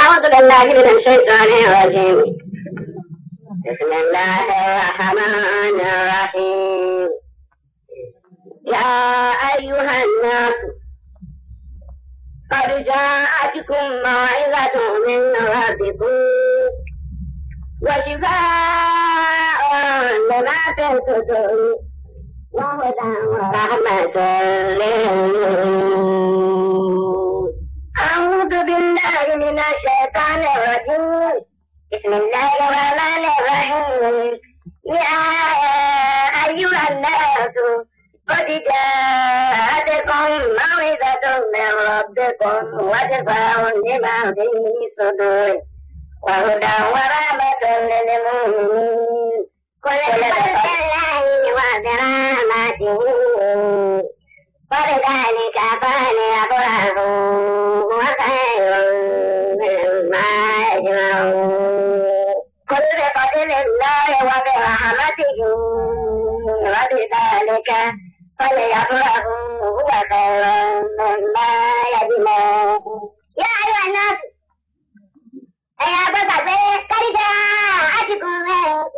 أعوذ بالله من الشيطان الرجيم. بسم الله الرحمن الرحيم. يا أيها الناس قد جاءتكم موعظة من ربكم وشفاء لما في الصدور وهدى ورحمة للمؤمنين. أعوذ بالله من الشيطان الرجيم. بسم الله الرحمن الرحيم. يا أيها الناس قد جاءتكم موعظة من ربكم وشفاء لما في الصدور وهدى ورحمة للمؤمنين. قل بفضل الله وبرحمته فبذلك فليفرحوا هو خير مما يجمعون. قل بفضل الله وبرحمته وبذلك فليفرحوا هو خير مما يجمعون. يا أيها الناس ẹ̀yin agbọ́gbàgbé kádìjà àtìkùn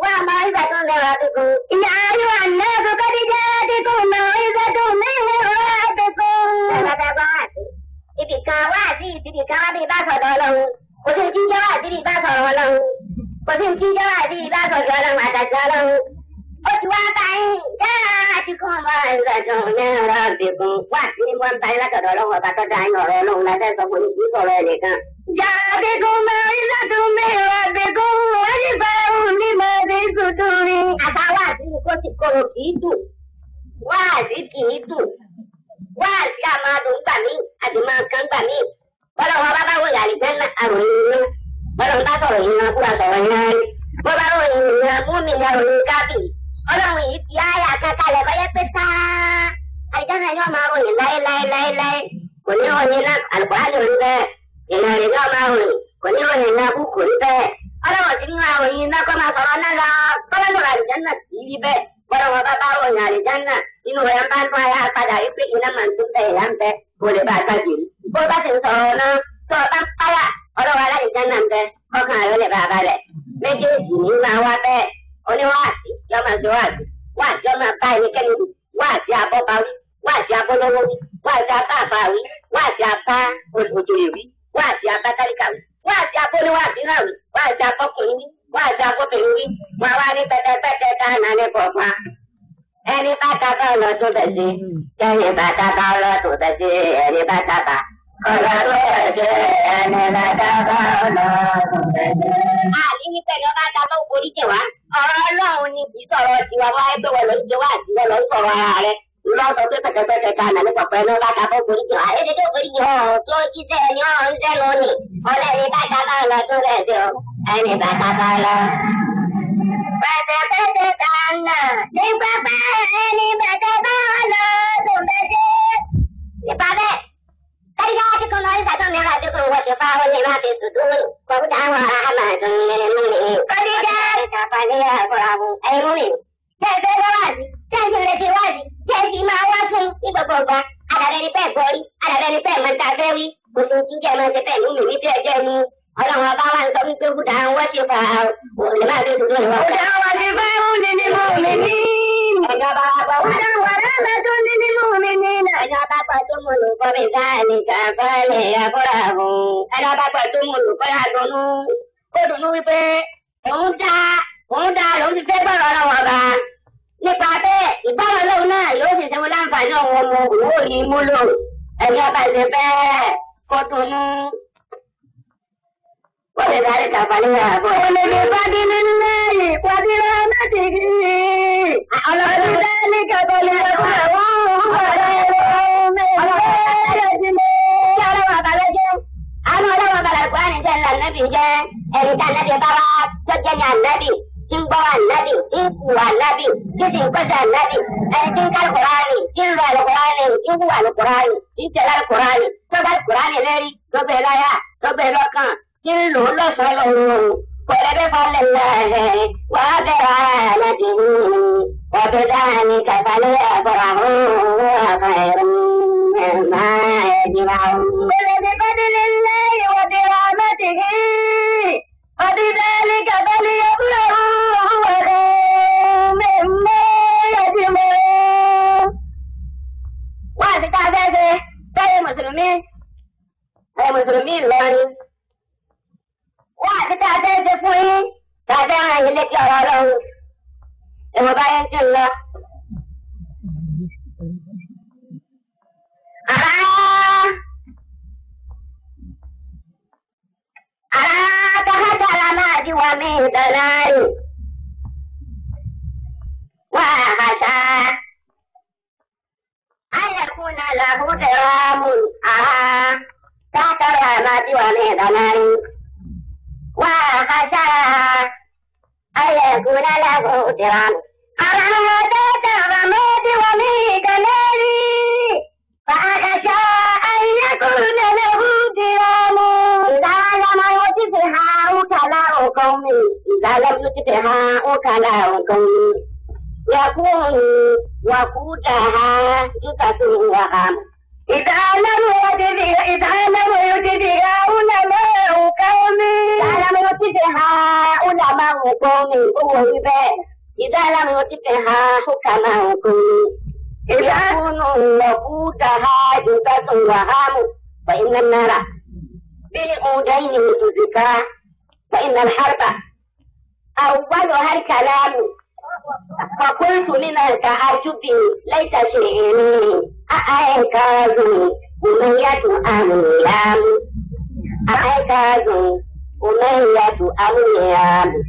wà máa ń gbàtún lẹ́wà àtìkùn. Ìyá àríwá náà kádìjà àtìkùn máa ń gbàtún lẹ́wà àtìkùn. Bàbá bá wà sí ibì kan wá sí ibì kan wá bí bá sọ̀dọ̀ Ọlọ́run. Kò sí ti jẹ́ wá sí ibì bá sọ̀rọ̀ Ọlọ́run. Kò sí ti jẹ́ wá sí ibì bá sọ̀rọ̀ Ọlọ́run àtàkì Ọlọ́run. Ó ti wá báyìí dá àtìkùn máa ń gbàtún lẹ́wà àtìkùn. Wá sí ni wọ́n ń báyìí látọ̀dọ̀ Ọlọ́run ọba tó dá yín ọ̀rọ̀ Ọlọ́run lábẹ́ sọ fún yín sọ̀rọ̀ ẹnìkan. جاءتكم موعظة من ربكم وشفاء لما في الصدور. Àtàwọn àti kó ti kóró kì í dùn, wáàsí kì í dùn, wáàsí a máa dùn gbà mí, a sì máa kán gbà mí. Bọ́lá wọn bá bá wò yàrá ìjẹ́ àròyìn iná, bọ́lá wọn bá sọ̀rọ̀ iná kúrò sọ̀rọ̀ iná rí. Bọ́ bá ròyìn iná mú mi ní àròyìn kábì. Ọlọ́run yìí fi áyà kankalẹ̀ bọ́yẹ́ pé sáá. Àlìjáná yóò máa ròyìn láéláéláéláé. Kò ní ròyìn iná, àlùkùránì ò rí bẹ́ẹ̀. Ìlànà ìlú ọmọ àwòrán kò ní ròyìn iná kú kò rí bẹ́ẹ̀. Ọlọ́wọ́ sí nínú àròyìn iná kọ́ máa sọ̀rọ̀ náà lọ. Bọ́lá àlìjáná kì í rí bẹ́ẹ̀. Bọ́lá wọn bá bá ròyìn àlìjáná nínú rẹ̀ ń bá tún ayá padà wípé iná máa ń tún bẹ́ẹ̀ ìyá ń bẹ kó lè bá a gbàgbé rí. Bó bá sì ń sọ̀rọ̀ náà tó o bá ń páyà ọlọ́wọ́ alálìjáná ń bẹ kọ́kàn rẹ̀ lè bá a balẹ̀. Méjèèjì ní máa wá bẹ́ẹ̀. Oníwàásí yọ máa ṣe wáàsí. Wáàsí yọ máa bá ẹnikẹ́ni wí. Wáàsí abọ́ba wí. Wáàsí abọ́lọ́wọ́ wí. Wáàsí abá àbá wí. Wáàsí abá òjòyè wí. Wáàsí abátálíkà wí, wáàsí abóníwáàsí náà wí, wáàsí abọ́kùnrin wí, wáàsí abóbìnrin wí, wọn wá ní pẹ́tẹ́pẹ́tẹ́ káàná ní pọ̀pá. Ẹni bá tábà lọ tó bẹ̀ sí, ẹni bá tábà lọ tó bẹ̀ sí, ẹni bá tábà kọlọ tó bẹ̀ sí, ẹni bá tábà lọ tó bẹ̀ sí. Àní ní pẹ̀lú ọba tábà ó forí jẹ̀ wá, ọ̀rọ̀ Ọlọ́run ni kì í sọ̀rọ̀ tiwa wá ẹgbẹ́ wọn ló ń jẹ wá àti wọn lọ ń sọ̀rọ̀ ara rẹ̀. Lọ sọ pé pẹ̀tẹ̀pẹ̀tẹ̀ ká nà ní pọ̀pẹ́ ló bá ta bó forí jọ. Àyè tó forí jọ ọ̀ tó jíṣẹ́ ẹni ọ̀ ń sẹ́ lónìí. Ọlẹ́ni bá ta bá lọ tó rẹ̀ sí o. Ẹni bá ta bá lọ. Pẹ̀tẹ̀pẹ̀tẹ̀ ká nà ní pẹ̀pẹ́ ẹni bá ta bá lọ tó bẹ̀ sí. Nípa bẹ́ẹ̀, kárìkà tí kò lọ ìsàtọ̀ mẹ́ra tí kò wọ́n ṣe fáwọn ní máa fi sùdúrù. Kọ̀ọ̀dà àwọn àmàdùn nínú mi. Kọ́díjà ìkàfàlẹ́ àbọ̀ràwọ̀ ẹ̀rú mi. Tẹ̀sẹ̀ lọ́wọ́ tẹ́sí retí wáàsí tẹ́sí máa wá fún ní gbogbo ọgbà àdàbẹ́ ni pẹ́ẹ́ gbọ́rí àdàbẹ́ ni pẹ́ẹ́ mọ́ta fẹ́ wí kò sí ti jẹ́ máa ṣe pẹ́ẹ́ lómi wípé ẹjẹ́ ni ọlọ́run ọba wa ń sọ wípé kúdà ń wọ́n ṣe fà òun máa fi dùn ìwà. Kúdà wà ní fáwọn ní ní mú mi ní. Ẹ̀yà bá gbọ́ wúdà wà lọ́nà tó ní ní mú mi ní. Ẹ̀yà bá gbọ́ tó mú lù kọ́ mi sáà ní kàfẹ́lẹ̀ àkúrà fún. Ẹ̀yà bá gbọ́ tó mú lù kọ́ yà dùnú. Ó dùnú wípé òun dá lòun ti fẹ́ gbọ́rọ̀ ọlọ́wọ́ ọba. Nípa bẹ́ẹ̀ ìbára lóun náà yóò sì ṣẹ́wọ́n láǹfààní ọ̀hún ọmọ òun ò ní múlò ẹ̀yà bá ṣe bẹ́ẹ̀ kó dunú. Wọ́n lè darí kàfàlì àbọ̀. Wọ́n lè bá dín nínú lẹ́yìn pàdé láti rí i. Ọlọ́run Ọlọ́run ní kàfàlì àbọ̀ àwọn ọ̀rẹ́ Kí ọlọ́run ọba ló jẹ́. Àánú ọlọ́run ọba làkúrá ní jẹ́ ńlá nábì jẹ́ ẹni tá nábì bá wá tó jẹ́ ní ànábì tí ń gbọ́ ànábì tí ń kù ànábì tí sì ń pèsè ànábì ẹni tí ń ká Kùránì tí ń lo àlùkùránì tí ń hùwà àlùkùránì tí ń tẹ̀lé àlùkùránì tó bá Kùránì lérí tó gbé láyà tó gbé lọ́kàn tí ń lò ó lọ́sàn-án lóru. Pẹ̀lẹ́bẹ́ falẹ̀ lẹ́hẹ̀ wà á bẹ̀rẹ̀ àlàdìhù wà bẹ̀ dáhàní kàfàlẹ́ àbọ̀ràhù àfẹ́rù máa ẹ̀jìnà. قل بفضل الله وبرحمته. Wọ́n àti tá a fẹ́ ṣe fún yín, tá a fẹ́ ràn yín létí ọ̀rọ̀ Ọlọ́run. Ìwọ̀n bá yẹn ti ń lọ. Àrá tàhátàrà máa di wà mí ìdánáàrí. Wà àṣà. Ayẹ̀kúnà làhúdẹ̀rámù. Àrá tàhátàrà máa di wà mí ìdánáàrí. Wà àṣà. Ayẹ̀kúnà làhúdẹ̀rámù. Àrá tàhátàrà máa di wà mí ìdánáàrí. فأخشى أن يكون له درهم إذا لم يؤتها وكلاء قومي إذا لم يؤتها وكلاء قومي يكون وقودها جثث وهم إذا لم يؤتها علماء قومي إذا لم يؤتها علماء قومي هو إذا لم يؤتها حكماء قومي يكون وقودها جثث وهام فإن النار بالعودين تزكى فإن الحرب أولها الكلام فقلت من التعجب ليس شيئا أأيكاز أمية أم أأيكاز أمية أم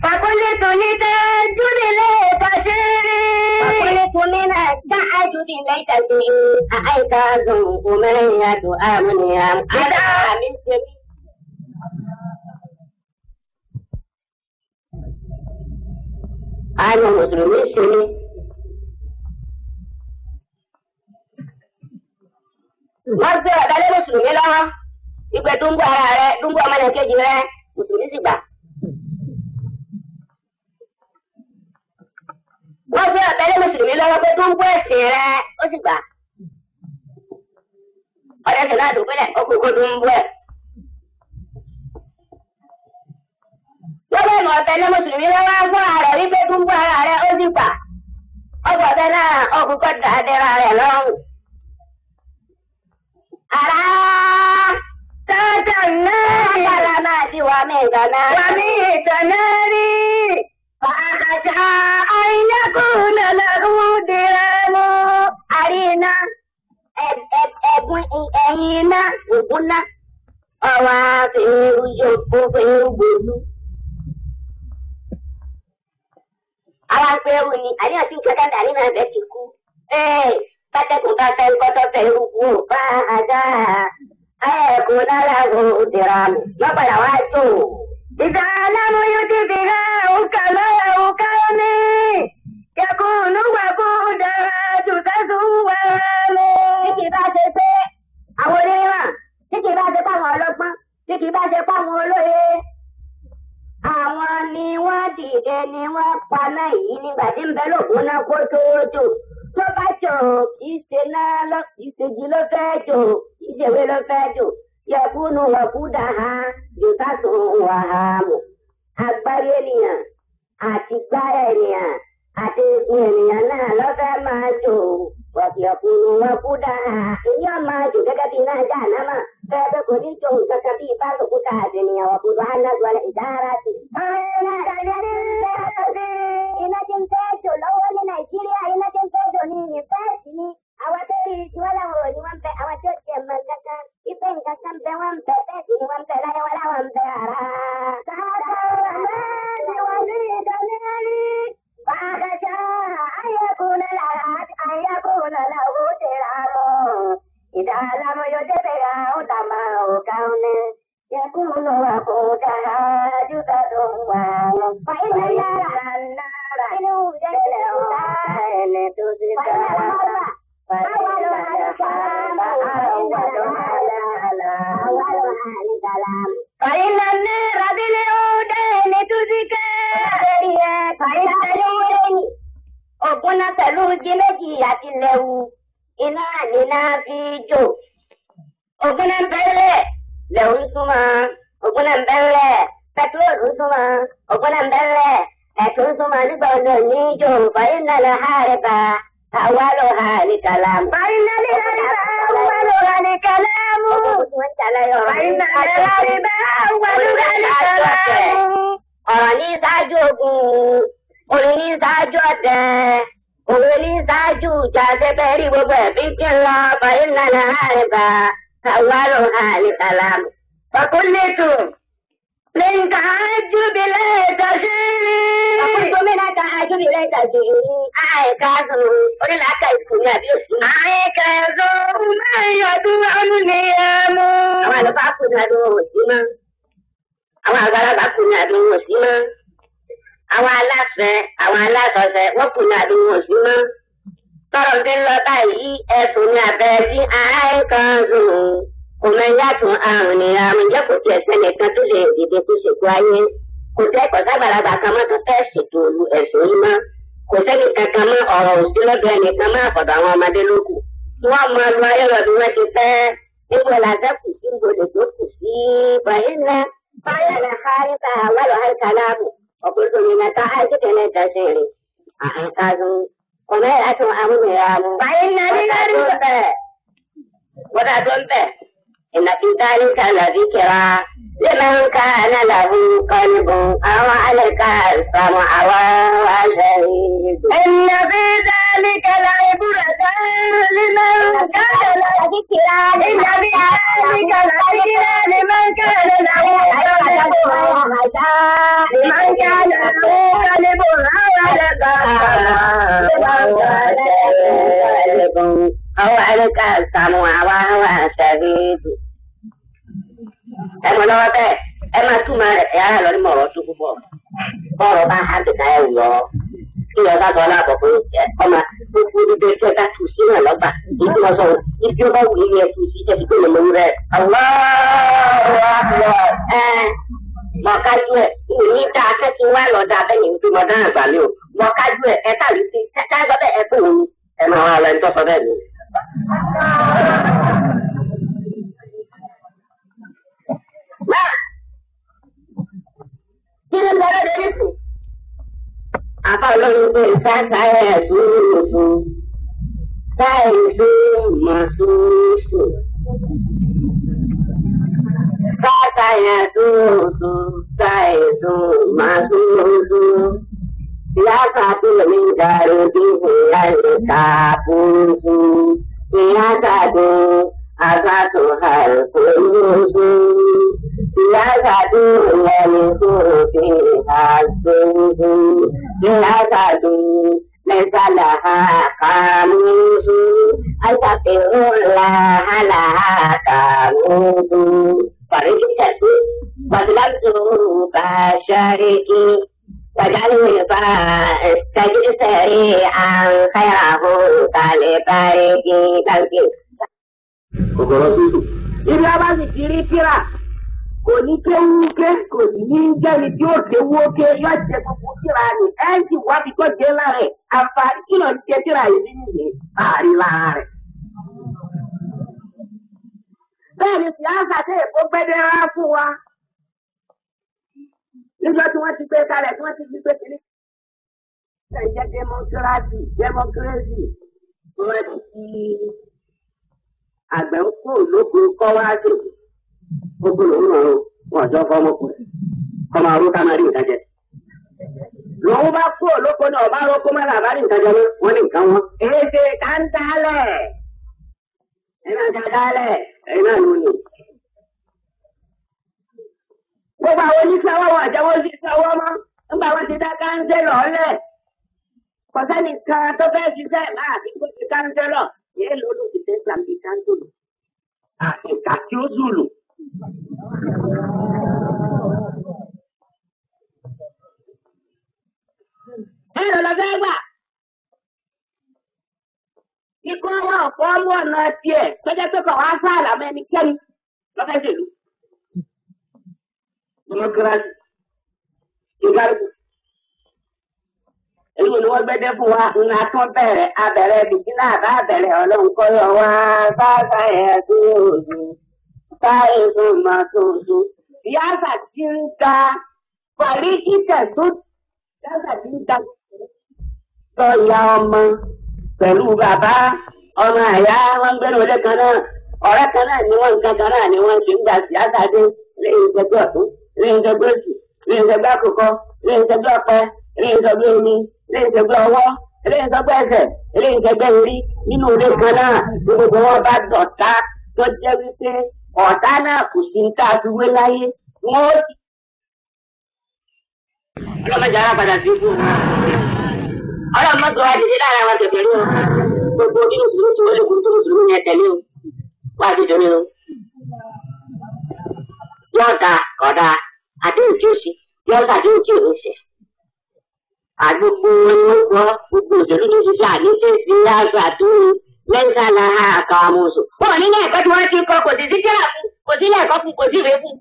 فقلت لتعجب ليس شيئا فقلت من التعجب ليس شيئا أأيكاز أمية أم أنا من سبيل Àwọn Mùsùlùmí ṣe ní. Wọ́n gbé ọ̀dà lé Mùsùlùmí lọ́wọ́. Ìgbẹ́ dúnbú ara rẹ̀, dúnbú ọmọnìkejì rẹ̀, Mùsùlùmí sì gbà. Wọ́n gbé ọ̀dà lé Mùsùlùmí lọ́wọ́ pé dúnbú ẹ̀sìn rẹ̀, ó sì gbà. Ọ̀rẹ́ sì náà dùnkúlẹ̀, ó kú kó dúnbú ẹ̀. Wọ́n bẹ̀rù ọ̀bẹ ní Mùsùlùmí lọ́wọ́ fún ààrẹ wípé dúnbú ara rẹ̀ ó sì gbà. Ọgbà ọ̀bẹ náà ọkùn kọ́ dàdéra rẹ̀ lọ́rùn. Àrá Tata náà yàrá máa di wà mí ìdáná. Wà mí ìdáná rí. Fàkàṣà àìyákùnà làrú dìrẹ́mú. Àríná ẹ̀gún ẹ̀yìn iná ògùn ná. Ọwọ́ àfẹ́rù yóò fẹ́rù gbòòlù. Àwọn afẹ́rù ni àníyàn tí nǹkan dáadáa nínú ẹ̀bẹ̀ ti kú. Ee pátákó bá fẹ́ kọ́tọ́ fẹ́rù kú bá a dá. Ẹ̀kún náírà kò dìrà mù. Lọ́pàdà wá tó. Ìdá alámú yóò ti fi há òkà lọ́yà òkà mi. Yẹ̀kùnú wà kú dára jù sẹ́sùn wà mí. Tí kì í bá ṣe pé àwọn onímọ̀, tí kì í bá ṣe pé àwọn ọlọ́gbọ́n, tí kì í bá ṣe pé àwọn olóye. Àwọn ni wọ́n dìde ni wọ́n paná yìí nígbà tí ń bẹ lóògùn náà kó tó jò. Tó bá jò kì í ṣe náà lọ, kì í ṣe igi ló fẹ́ jò, kì í ṣe ìwé ló fẹ́ jò. Yẹ̀kúnú wọ̀kúdà ha, jùtàsùn wà ha mù. Agbárí ènìyàn àti gbára ènìyàn àti egun ènìyàn náà ló fẹ́ máa jò. Yẹ̀kúnú wọ̀kúdà ha, èyí ọ̀ máa jò gẹ́gẹ́ bí iná ajá ànámà. Bẹ́ẹ̀ bẹ́ẹ̀ kò ní jò nǹkan kan bí ipá òkúta àti ènìyàn wọ̀kúdà ha náà gbọ́dọ̀ ìdára sí. Iná tí ń fẹ́ jò lọ́wọ́ ní Nàìjíríà, iná tí ń fẹ́ jò ní yunifásitì ni. Àwọn tó rí tí wọ́n láwọn ò ní wọ́n bẹ, àwọn tí ó tiẹ̀ mọ nǹkan kan, ipe nǹkan kan bẹ wọ́n bẹ, bẹ́ẹ̀ sì ni wọ́n bẹ láyé wọn láwọn bẹ ara. Fàkàṣà ayẹkùnà lára ayẹkùnà làwọ̀ tẹ̀ra mọ́. Ìdá alámọ̀ yóò tẹ̀lé àwọn dàmà òkà ní. يكون وقودها جثث وهم فإن النار فإن النار بالعودين تزكى. Ògùn náà pẹ̀lú igi méjì àti lẹ́wù, iná níná fi jò. Ògùn náà ń bẹ́lẹ̀, lẹ́wù ń súnmọ́. Ògùn náà ń bẹ́lẹ̀, pẹtrólù ń súnmọ́. Ògùn náà ń bẹ́lẹ̀, ẹ̀tún ń súnmọ́ nígbà ọ̀nà ní jò. Fàyín náà lọ ha rẹ̀ bá, àwa lọ ha ní kàlámù. فإن الحرب أولها الكلام. Ògùn tí wọ́n ń jà láyọ̀. فإن الحرب أولها الكلام. ṣáájú ogun, orin ní ṣáájú ọ̀tẹ̀, òwe ní ṣáájú ìjà ṣẹbẹ̀ rí gbogbo ẹ̀bí kí n lọ fàyín nàlẹ́ àrẹ̀bà àwárò àlìkàlàmù. Fàkúlẹ̀tù من تعجب لا تشري. Ọkùnrin gómìnà تعجب لا تشري. Àìkazù onílàákà ìkùnú àbí òsì. Àìkazù máa ń yọdún ọdún ní ẹmu. Àwọn àlùfáà kù ní àdúgbò òsì mọ́. Àwọn àgbàlagbà kù ní àdúgbò òsì mọ́. Àwọn aláṣẹ àwọn aláṣọṣẹ wọ́n kù ní àdúgbò òsì mọ́. Tọrọ ti ń lọ báyìí ẹ̀sùn ní abẹ́ sí àìkazù. Kò mọ yàtọ̀ àrùn ní àrùn jẹ́ kò tiẹ̀ sẹ́nìkan tó lè dìde kó ṣètò ayé. Kò tẹ́ kò sábàlagbà kan mọ́ tó fẹ́ ṣètò olú ẹ̀sùn yìí mọ́. Kò sẹ́ni kankan mọ́ ọ̀rọ̀ òsì lọ́dọ̀ ẹnìkan mọ́ àfọ̀dọ̀ àwọn ọmọdé ló kù. Wọ́n mọ lu ayé lọ bí wọ́n ti fẹ́. Níbo làṣẹ kù sí níbo lè tó kù sí. Bàyìnà báyọ̀lẹ̀ káríkà wàlúù àìkàlámù. Ọ̀pọ̀lọpọ̀ ta àìsíkẹ̀lẹ̀ tẹ̀sí rìn. Àìkazùn kọ̀mẹ́ àtún amúniràmù. Bàyìnà Wọ́n tó ń bẹ̀. إن في ذلك لذكرى لمن كان له قلب أو ألقى السمع وهو شهيد. إن في ذلك لعبرة لمن كان له ذكرى إن في ذلك لذكرى لمن كان له قلب لمن كان له قلب أو ألقى أو ألقى السمع وهو شهيد. Ẹ mọ lọ́wọ́ bẹ́ẹ̀ ẹ máa túmọ̀ rẹ̀ ẹ á lọ ní mọ̀rọ̀ tó púpọ̀ bọ́ọ̀rọ̀ bá há bìtá ẹ wọ̀ ọ́ kí ọba sọ láàbọ̀ pé ọmọ gbogbo ibi tí ẹ bá tù sí náà lọ́gbà èyí tí wọ́n sọ ibi ó bá wù ní ẹ tù sí ẹ sì gbé lọ́mọ rẹ̀. Ẹ mọ kájú ẹ ní tá a kẹ́kẹ́ wá lọ́dà abẹ́ni ní mo dáhùn àgbà mi o mọ kájú ẹ ẹ káàlù sí ẹ ká sọ bẹ́ẹ̀ ẹ pé òun ẹ máa wá lọ ẹni tó sọ bẹ́ẹ̀ ni. Kí ló ń bẹ̀rẹ̀ lórí kù? Àbá olórin pé sáàsà ẹ̀ sùúrù sáìsù mọ̀sùsù. Sáàsà ẹ̀ sùúrù sáìsù mọ̀sùsù. Ìyáàsà tó lè dàrú bí ìyá ìka fúnfún. Ìyáàsà tó àsàtò àìkúrúsù. Ìyáàsà tó lẹ́nu tó fi àṣùṣù. Ìyáàsà tó ليس لها قاموس أستغفر الله لها قاموس فرجت وظلمت بشركي واجعله فاستجد سريعا خيره كالبارك. Kòkòrò tútù. Ibi ọba sì ti rí kíra kò ní kéwúké kò sì ní jẹ́ni tí ó kéwúké yóò jẹ gbogbo kíra ni ẹ sì wá bí kò jẹ́ lára ẹ̀ àǹfààní kí ló ń jẹ kíra yìí nínú ìwé àárín lára rẹ̀. Bẹ́ẹ̀ ni síáṣà tẹ èkó gbẹ́dẹ́ rárá fún wa. Níjọ́ tí wọ́n ti gbé kalẹ̀ tí wọ́n ti fi gbé kiri. Ṣé ìjẹ́ democracy democracy wọ́n ti fi àgbẹ̀ ń kó lóko kọ́ wá sí Gbogbo lòun náà o, wọn àjọ fọ́ ọmọkùnrin. Kọ́ máa ró ká máa rí nǹkan jẹ. Lòun bá kó lóko náà bá rókó má làbá rí Nǹkan jẹ mọ́, wọ́n ní nǹkan wọn. Èsè kàńtálẹ̀. Ẹ máa kàńtálẹ̀. Ẹ̀yin náà ló ní. Gbogbo àwọn oníṣẹ́ ọwọ́ wọn àjẹwọ́ oníṣẹ́ ọwọ́ mọ́. Nígbà wọn ti dá káńsẹ́lọ̀ ọ̀lẹ̀. Kò sẹ́ni kan tó fẹ́ ṣiṣẹ́ máa fi kó ti káńsẹ́lọ̀. Yéé ló ló ti tẹ́ sàmì káńsọ̀lù. Àìkà tí ó zùlù. Ẹ lọ lọ fẹ́ gbà. Ikú wọn ọ̀pọ̀ ọmú ọ̀nà tiẹ̀ tọ́jọ́ pé kọ̀ wá sáàlà mọ́ ẹnikẹ́ni lọ́fẹ́ ṣèlú. Democracy. Ìkálukú. Èyí ni wọ́n gbẹ́dẹ́ fún wa ń atún bẹ̀rẹ̀ abẹ̀rẹ̀ bìtínà bá bẹ̀rẹ̀ ọlọ́run kọ́ yọ wá sáàsà ẹ̀ tó oṣù sáìsù mà tó oṣù. Yáàsà ti ń ta pàrí ìtẹ̀ tó yáàsà ti ń ta Tọ́ ìyá ọmọ pẹ̀lú bàbá ọmọ àyá wọn gbẹ́nu ilé kan náà ọ̀rẹ́ kan náà ni wọ́n nǹkan kan náà ni wọ́n ṣe ń gba síáṣà dé lẹ́yìn ìgbẹ́gbẹ́ ọ̀tún lẹ́yìn ìgbẹ́gbẹ́ òsì Eléyìí ń sẹgbẹ́ àkùkọ, eléyìí ń sẹgbẹ́ ọ̀pẹ, eléyìí ń sẹgbẹ́ omi, eléyìí ń sẹgbẹ́ ọwọ́, eléyìí ń sẹgbẹ́ ẹsẹ̀, eléyìí ń sẹgbẹ́ orí. Nínú ilé kan náà gbogbo wọn bá dọ̀tá tó jẹ́ wípé ọ̀tá náà kò sí ní ká fi wé láyé wọ́n ó sì. Ọlọ́mọdé ara padà sí fún un. Ọlọ́mọdé wa dìde lára àwọn kẹfẹ́ rí o. Gbogbo bí mùsùlùmí tí wọ́n lè kú tó mùsùlùmí yẹn tẹ̀lé o. Wá sí torí o. Yóò da ọ̀dà àdéhùn tí ó ṣe, yóò ṣàdéhùn tí ò ní ṣe. Àgbogbo wọn gbogbo òṣèlú ní ṣíṣe àníṣe sí aṣọ àtúnyí lẹ́ńsà náà àkà àmọ̀sùn. Wọ́n ní ẹ̀kọ́ tí wọ́n ti kọ kò sí sí tíra fún, kò sí ilé ẹ̀kọ́ fún, kò sí ìwé fún.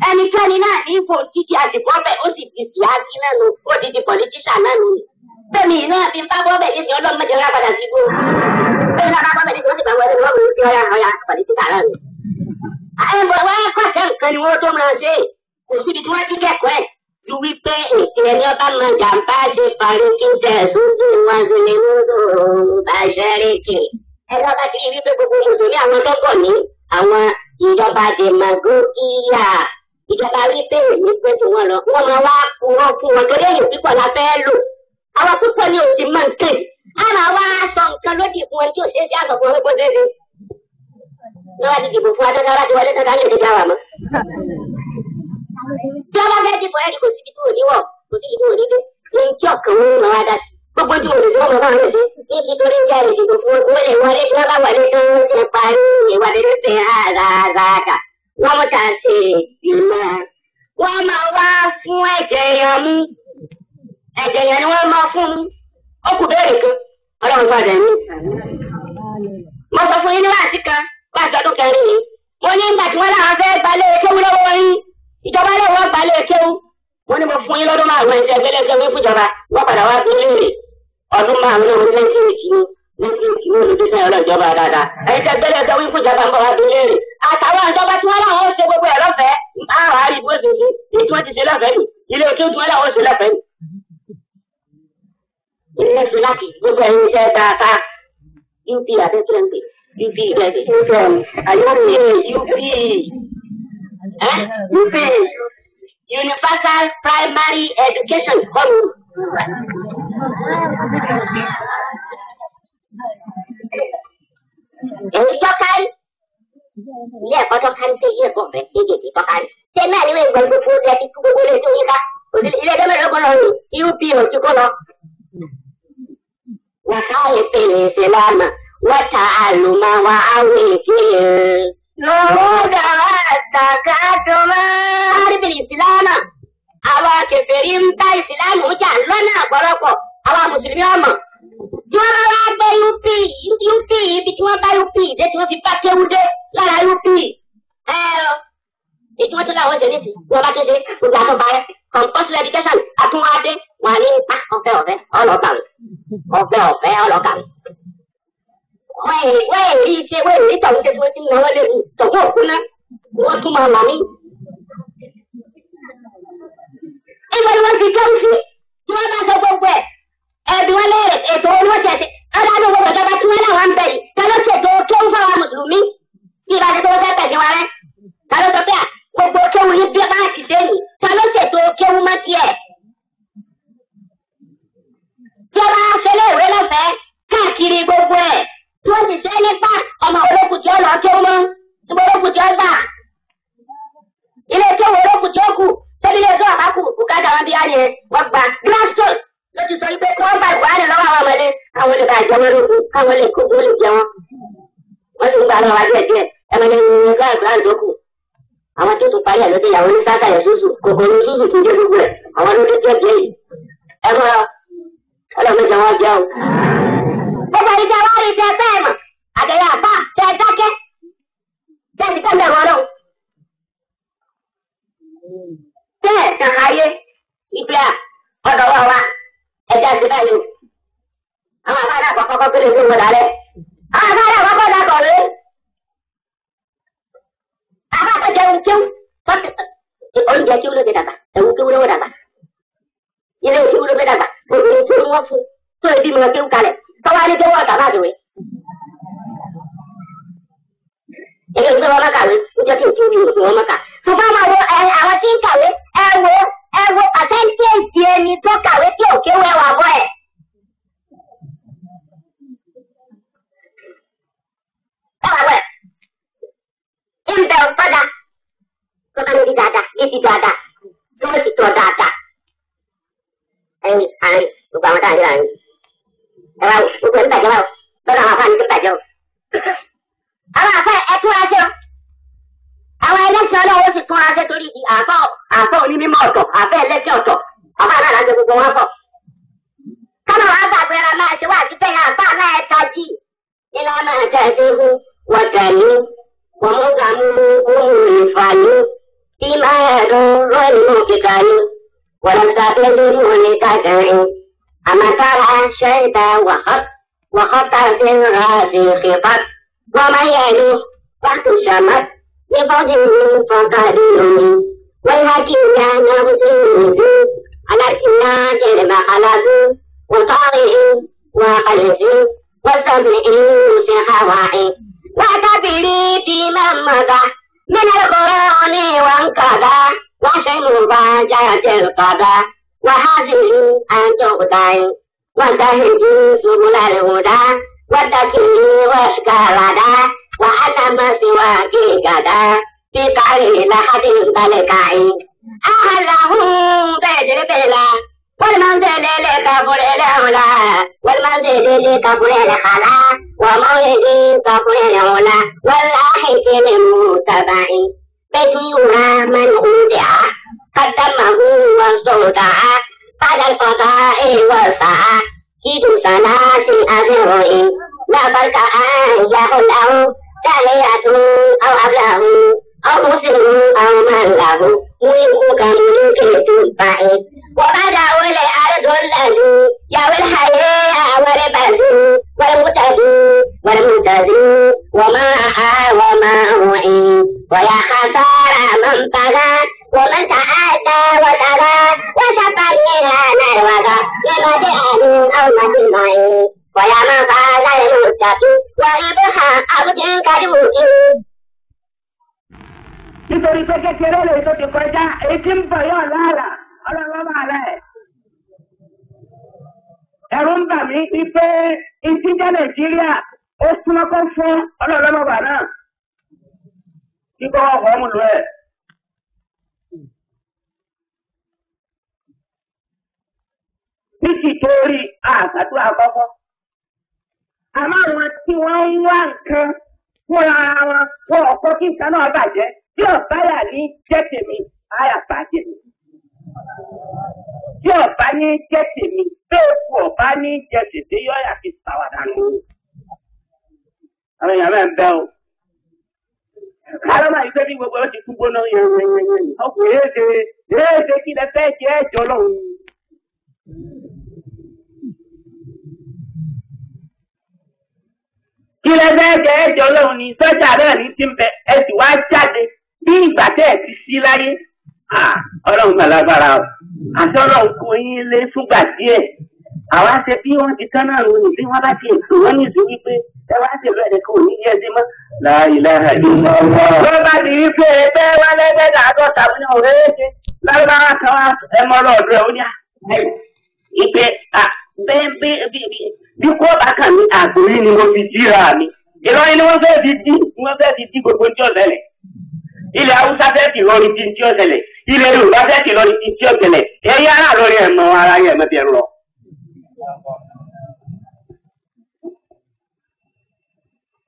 Ẹnikẹ́ni náà ní ipò títí àsìkò ọbẹ̀ ó sì di síáàsì náà nù, ó ti di pọ̀lítíṣà náà nù. Bẹ́ẹ̀ni náà fi ń bá bọ́ bẹ̀ nísìnyí ọlọ́mọdé ńlá padà sí ibò. Bẹ́ẹ̀ni náà bá bọ́ bẹ̀ nísìnyí wọ́n sì bá wọlé wọ́n mú sí ọ̀yà ọ̀yà pọ̀lítíṣà náà nù. Ẹ̀bọ̀ wá kọ̀ṣẹ́ nǹkan ni wọ́n tó máa ṣe. Kò síbi tí wọ́n ti kẹ́kọ̀ọ́ ẹ̀ ju wípé ètò ẹni ọba mọ jàǹbá ṣe parí kí n tẹ̀ sójú wọn sí ni bá ṣẹ́ríkì. Ẹni ọba ti rí wípé gbogbo mùsùlùmí àwọn tó pọ̀ ní àwọn ìjọba dèmàgógíyà. Ìjọba wípé èmi pé tí wọ́n lọ, wọ́n máa wá kúrọ́ fún wọn torí èyí pípọ̀ la fẹ́ lò. Àwọn púpọ̀ ni òsì mọ̀ nǹkan. A máa wá sọ nǹkan lódì fún wọn tí ò ṣeé ṣe àsọ fún wọn pé ṣeé ṣe. Ní wọ́n ti dìbò fún adájọ́ láti wọlé tọ́ta ní ìdíjà wà mọ́. Tí wọ́n bá fẹ́ dìbò ẹ̀rí kò síbi tí ò ní wọ̀, kò síbi tí ò ní dé. Ní tí ọ̀kan wọn máa wá dá sí. Gbogbo tí olùdó wọn máa ń ṣe ní ti torí ń jáde dìbò fún wọn lè wọlé tí wọ́n bá wọlé tó ń ṣe parí ìwádìí ló ṣe àràràrà. Wọ́n mú ta ṣe ìmọ̀. Wọ́n máa wá fún ẹ̀jẹ̀ yẹn mú. Ẹ̀jẹ̀ yẹn ni wọ́n máa fún mú. Ó kù béèrè kan. Ọlọ́run fún àdàmú. Mo sọ fún yín ní wáàsí kan, wáàsí ọdún kẹrin yìí. Mo ní ìgbà tí wọ́n láwọn fẹ́ gbalẹ̀ kéwú lọ́wọ́ yín. Ìjọba lè wọ́n gbalẹ̀ kéwú. Mo ní mo fún yín lọ́dún márùn-ún ẹ̀ṣẹ̀ gbẹ́lẹ́gbẹ́ wí fúnjọba. Wọ́n padà wá bí léèrè. Ọdún márùn-ún náà ní 1989 olùdíje ọlọ́jọba dáadáa. Ẹ̀ṣẹ̀ gbẹ́lẹ́gbẹ́ wí fúnjọba ń bọ̀ wá bí léèrè. Àtàwọn ìjọba tí wọ́n láwọn ó ṣe gbogbo ẹ̀ lọ́fẹ̀ẹ́. Àwọn àárí bó ṣe ṣe, èyí tí wọ́n ti ṣe lọ́fẹ̀ẹ́ nì. Ilé kéwú tí wọ́n láwọn ó ṣe lọ́fẹ̀ẹ́ nì. Ilé ṣe láti gbogbo ẹ̀yin iṣẹ́ dáadáa. UP àti twenty UP ìgbẹ́sẹ̀. UP UP UP Universal Primary Education kọ́nu. Èyí tọ́kárí. Ilé ẹ̀kọ́ tọ́kárí tó ilé ẹ̀kọ́ ọ̀fẹ́ méjèèjì tọ́kárí. Ṣé náà ni wọ́n gbọ́ gbogbo ẹ̀ ti kú gbogbo ilé tó yíká? Ilé ẹjọ́ mẹ́rin lọ́kọ́ lọ rí UP ò ti kọ́ lọ. وخالق الإسلام وتعلم وعويته نور التكاتما حرب الإسلام àwọn kèfèrí ń bá ìsìláàmù jà lọ́nà ọ̀pọ̀lọpọ̀ àwọn mùsùlùmí ọmọ tí wọ́n bá wá gbé UP UP ibi tí wọ́n bá UP dé tí wọ́n fi bá kéwú dé lára UP èyí tí wọ́n tún láwọn ṣe nísì wọ́n bá tún ṣe gbogbo àtọ́ba rẹ̀ compulsory education àtúnwádé wà ní ipa ọ̀fẹ́ ọ̀fẹ́ ọlọ́kàwé ọ̀fẹ́ ọ̀fẹ́ ọlọ́kàwé. Wọ́n èrí ṣe wọ́n èrí tọ̀hún ṣe tí wọ́n ti ń náwó lé ní tọ̀hún òkú ná wọ́n tún máa là mí. Ìgbà ni wọ́n ti kéwú sí tí wọ́n bá sọ gbogbo ẹ̀ ẹ̀bí wọn léèrè ètò owó tẹ̀sí ọ̀dà gbogbo ìjọba tí wọ́n láwọn ń bẹ̀ yìí ta ló ṣètò kéwú fáwọn mùsùlùmí bí ìbá ṣe tó wọ́n fẹ́ pẹ̀sìn wa rẹ́ ta ló sọ pé à gbogbo kéwú yìí bí bá ti ṣe nì ta ló ṣètò kéwú mọ́ tiẹ̀. Tí wọ́n bá ṣe léèwé lọ́fẹ̀ẹ́ káàkiri gbogbo ẹ̀ tí wọ́n sì ṣe nípa ọmọ olókùn tí ó lọ kéwú mọ́ tí olókùn tí ó gbà. Ilé kéwú olókùn tí ó kù tẹ́lẹ̀ ilé ẹjọ́ àbákù bùkátà wọn bí wáyé wọ́n gba glasgow ló ti sọ wípé kí wọ́n gba ìwádìí lọ́wọ́ àwọn ọmọdé káwọn lè bá jẹ wọn lókun káwọn lè kó wọn lè jẹ wọn. Wọ́n sì ń gbà lọ́wọ́ díẹ̀ díẹ̀ ẹ̀mọ ní gíláàsì tó kù. Àwọn tó tún parí ẹ̀ lóde ìyàwó ní sáká yẹn ṣùṣù kòkòrò ṣùṣù tó dé gbogbo ẹ̀ àwọn ló dé díẹ̀ díẹ̀ yìí. Ẹ mọ ọlọ́mọdé wọn jẹ́ o. Gbogbo ìjà wá rí tẹ bẹ́ẹ̀ mọ̀ àtẹ̀yà àbá tẹ dákẹ́ tẹ ti kọ́ mẹ́rọ ọlọ́run. Tẹ́ ẹ̀ tàn ayé ìgbé à ọ̀dọ̀ wà wá ẹja ti báyìí o. Àwọn àbá náà kọ́kọ́ kọ́ pélé fún wọn dálẹ́. Àwọn àbá náà kọ́kọ́ dàkọ̀ rèé. Àbá tó jẹun kíw oúnjẹ kíw ló ti dàgbà ẹ̀wù kíw ló dàgbà. Ilé kíw ló fi dàgbà obìnrin kíw wọ́n fún tó ebi mọ kíw kalẹ̀ tọ́wá ní kíw ọ̀tà bá dùn. Èmi ò gbé wọn má kàwé níjọ́ tí òkú mi ò gbé wọn má kà. Ṣùgbọ́n àwọn àwọn tí ń kàwé bí ti dáadáa tí wọ́n ti tọ́ dáadáa. Ẹyin àárín gbogbo àwọn táwọn àárín. Ẹ wá gbogbo ẹni bàjẹ́ wá o lọ́dọ̀ àwọn afáàní tó bàjẹ́ o. Àwọn àfẹ́ ẹ túnra ṣe o. Àwọn ẹlẹ́sìn ọlọ́wọ́ sì túnra ṣe torí àfọ́ onímọ̀ ọ̀tọ̀ àfẹ́ ẹlẹ́sìn ọ̀tọ̀ àfọ́ àná àjọ gbogbo wọn fọ̀. Kọ́nà wàá gbàgbé ra máa ṣe wá àti bẹ́ẹ̀ àfọ́ àná ẹ̀ tají. Ilé ọmọ ẹ̀jẹ̀ ṣe hu wọ́n tẹ̀lé wọ́n mú gàmú mú ìfàlú tí máa dùn lónìí kíkàní wọ́n tàbí mú ní kàkiri. Àmàtàrà ṣẹ́ta wàhátà sí ràásì xìfàt wọ́n máa yẹ ní wàtú sàmát ní fọ́dí ní fọ́kàdé lónìí. Wọ́n yá kí ní àná sí ìlú alákìnyá jẹ̀rẹ̀ àlàdú wọ́n tọ́rì wọ́n àlẹ́sí wọ́n sọ̀rọ̀ ìlú sí hawaii. وتبري في من مضى من القرآن وانقضى وشيء مفاجأة القضاء وهذه أن تقطع وتهدي سبل الهدى وتكي واشكى وعلم سواك غدا في قعر لحد بلكعي أهله بدر بلا والمنزل لكفر الأولى والمنزل لكفر الخلا ومولد كفر العلا واللاحق للمتبع بيت يرى من أودع قدمه واستودع بعد الفضاء والسعى كيد ثلاث أذرع لا فرق أن يحله تالية أو أبله أو مسلم أو من له ملك كملك التبع وبدأوا الأرض الذي يوي الحياة والبذي والمتدي والمتدي وما وما وعي ويا خسارة من طغى ومن تعدى وترى وشفى لنا الوغى لمدعن أو مدمع ويا من قال المتقي وإبها عبد كدوك. Nítorí pé kékeré lè tó ti kọjá èyí tí ń bọ̀ yóò lára ọlọ́run máa rẹ̀. Ẹ̀rù ń bà mí wípé ìtí jẹ́ Nàìjíríà ó súnmọ́ kó fún ọlọ́run ọba náà. Kíkọ́ ọkọ̀ mú lọ ẹ̀. Ní tìtorí àgbàdo àkọ́kọ́. Àmọ́ àwọn tí wọ́n ń wá nǹkan fúnra wọn wọn ọ̀pọ̀ kí nǹkan náà bàjẹ́. Tí ọ̀bá yà ní jẹ́ tèmi, àyà bàjẹ́. Tí ọ̀bá ní jẹ́ tèmi, bẹ́ẹ̀ kú ọ̀bá ní jẹ́ tètè yọ̀yà fi sàwádà nù. Àwọn èèyàn mẹ́rin bẹ́ o. Kárọ́ máa yí pé bí gbogbo ẹ̀ ti kú gbóná yẹn. Ọkùnrin èéṣe èéṣe kí lẹ fẹ́ jẹ́ ẹ̀jọ́ lọ́hùn. Kí lẹ fẹ́ jẹ́ ẹ̀jọ́ lọ́hùn ni sọ́jà náà ní ti ń bẹ ẹ sì wá jáde. Bí ìgbà tẹ́ ẹ̀ ti sí láyé, ọlọ́run gbà lágbára o. Àti ọlọ́run kó yín lé fúngbà díẹ̀. Àwa ṣe bí wọ́n ti tán náà lónìí bí wọ́n bá ti ètò wọn ní ìsìn wípé ẹ wá ṣe bẹ́ẹ̀ kò ní yẹ sí mọ́. La ilaha illallah. Wọ́n bá ti rí pé ẹgbẹ́ wá lẹ́gbẹ̀dà àádọ́ta ní ọ̀rẹ́ ṣe. Lárúbáwá kan wá ẹ mọ́ ọlọ́ọ̀dọ́ ẹ̀ ó ní ìpè bí kò bá kàn mí àgbòrí ni mo fi jíra mi. Ìlọrin ni wọ́n fẹ́ fi dí wọ́n fẹ́ fi dí gbogbo ní ọ̀sẹ̀lẹ̀. Ilẹ̀ Haúsá fẹ́ fi lọrin tí tí ó ṣẹlẹ̀. Ilẹ̀ Yorùbá fẹ́ fi lọrin tí tí ó ṣẹlẹ̀. Ẹ̀yin ará lórí ẹ̀mọ ara yẹn mẹ́fẹ́ lọ.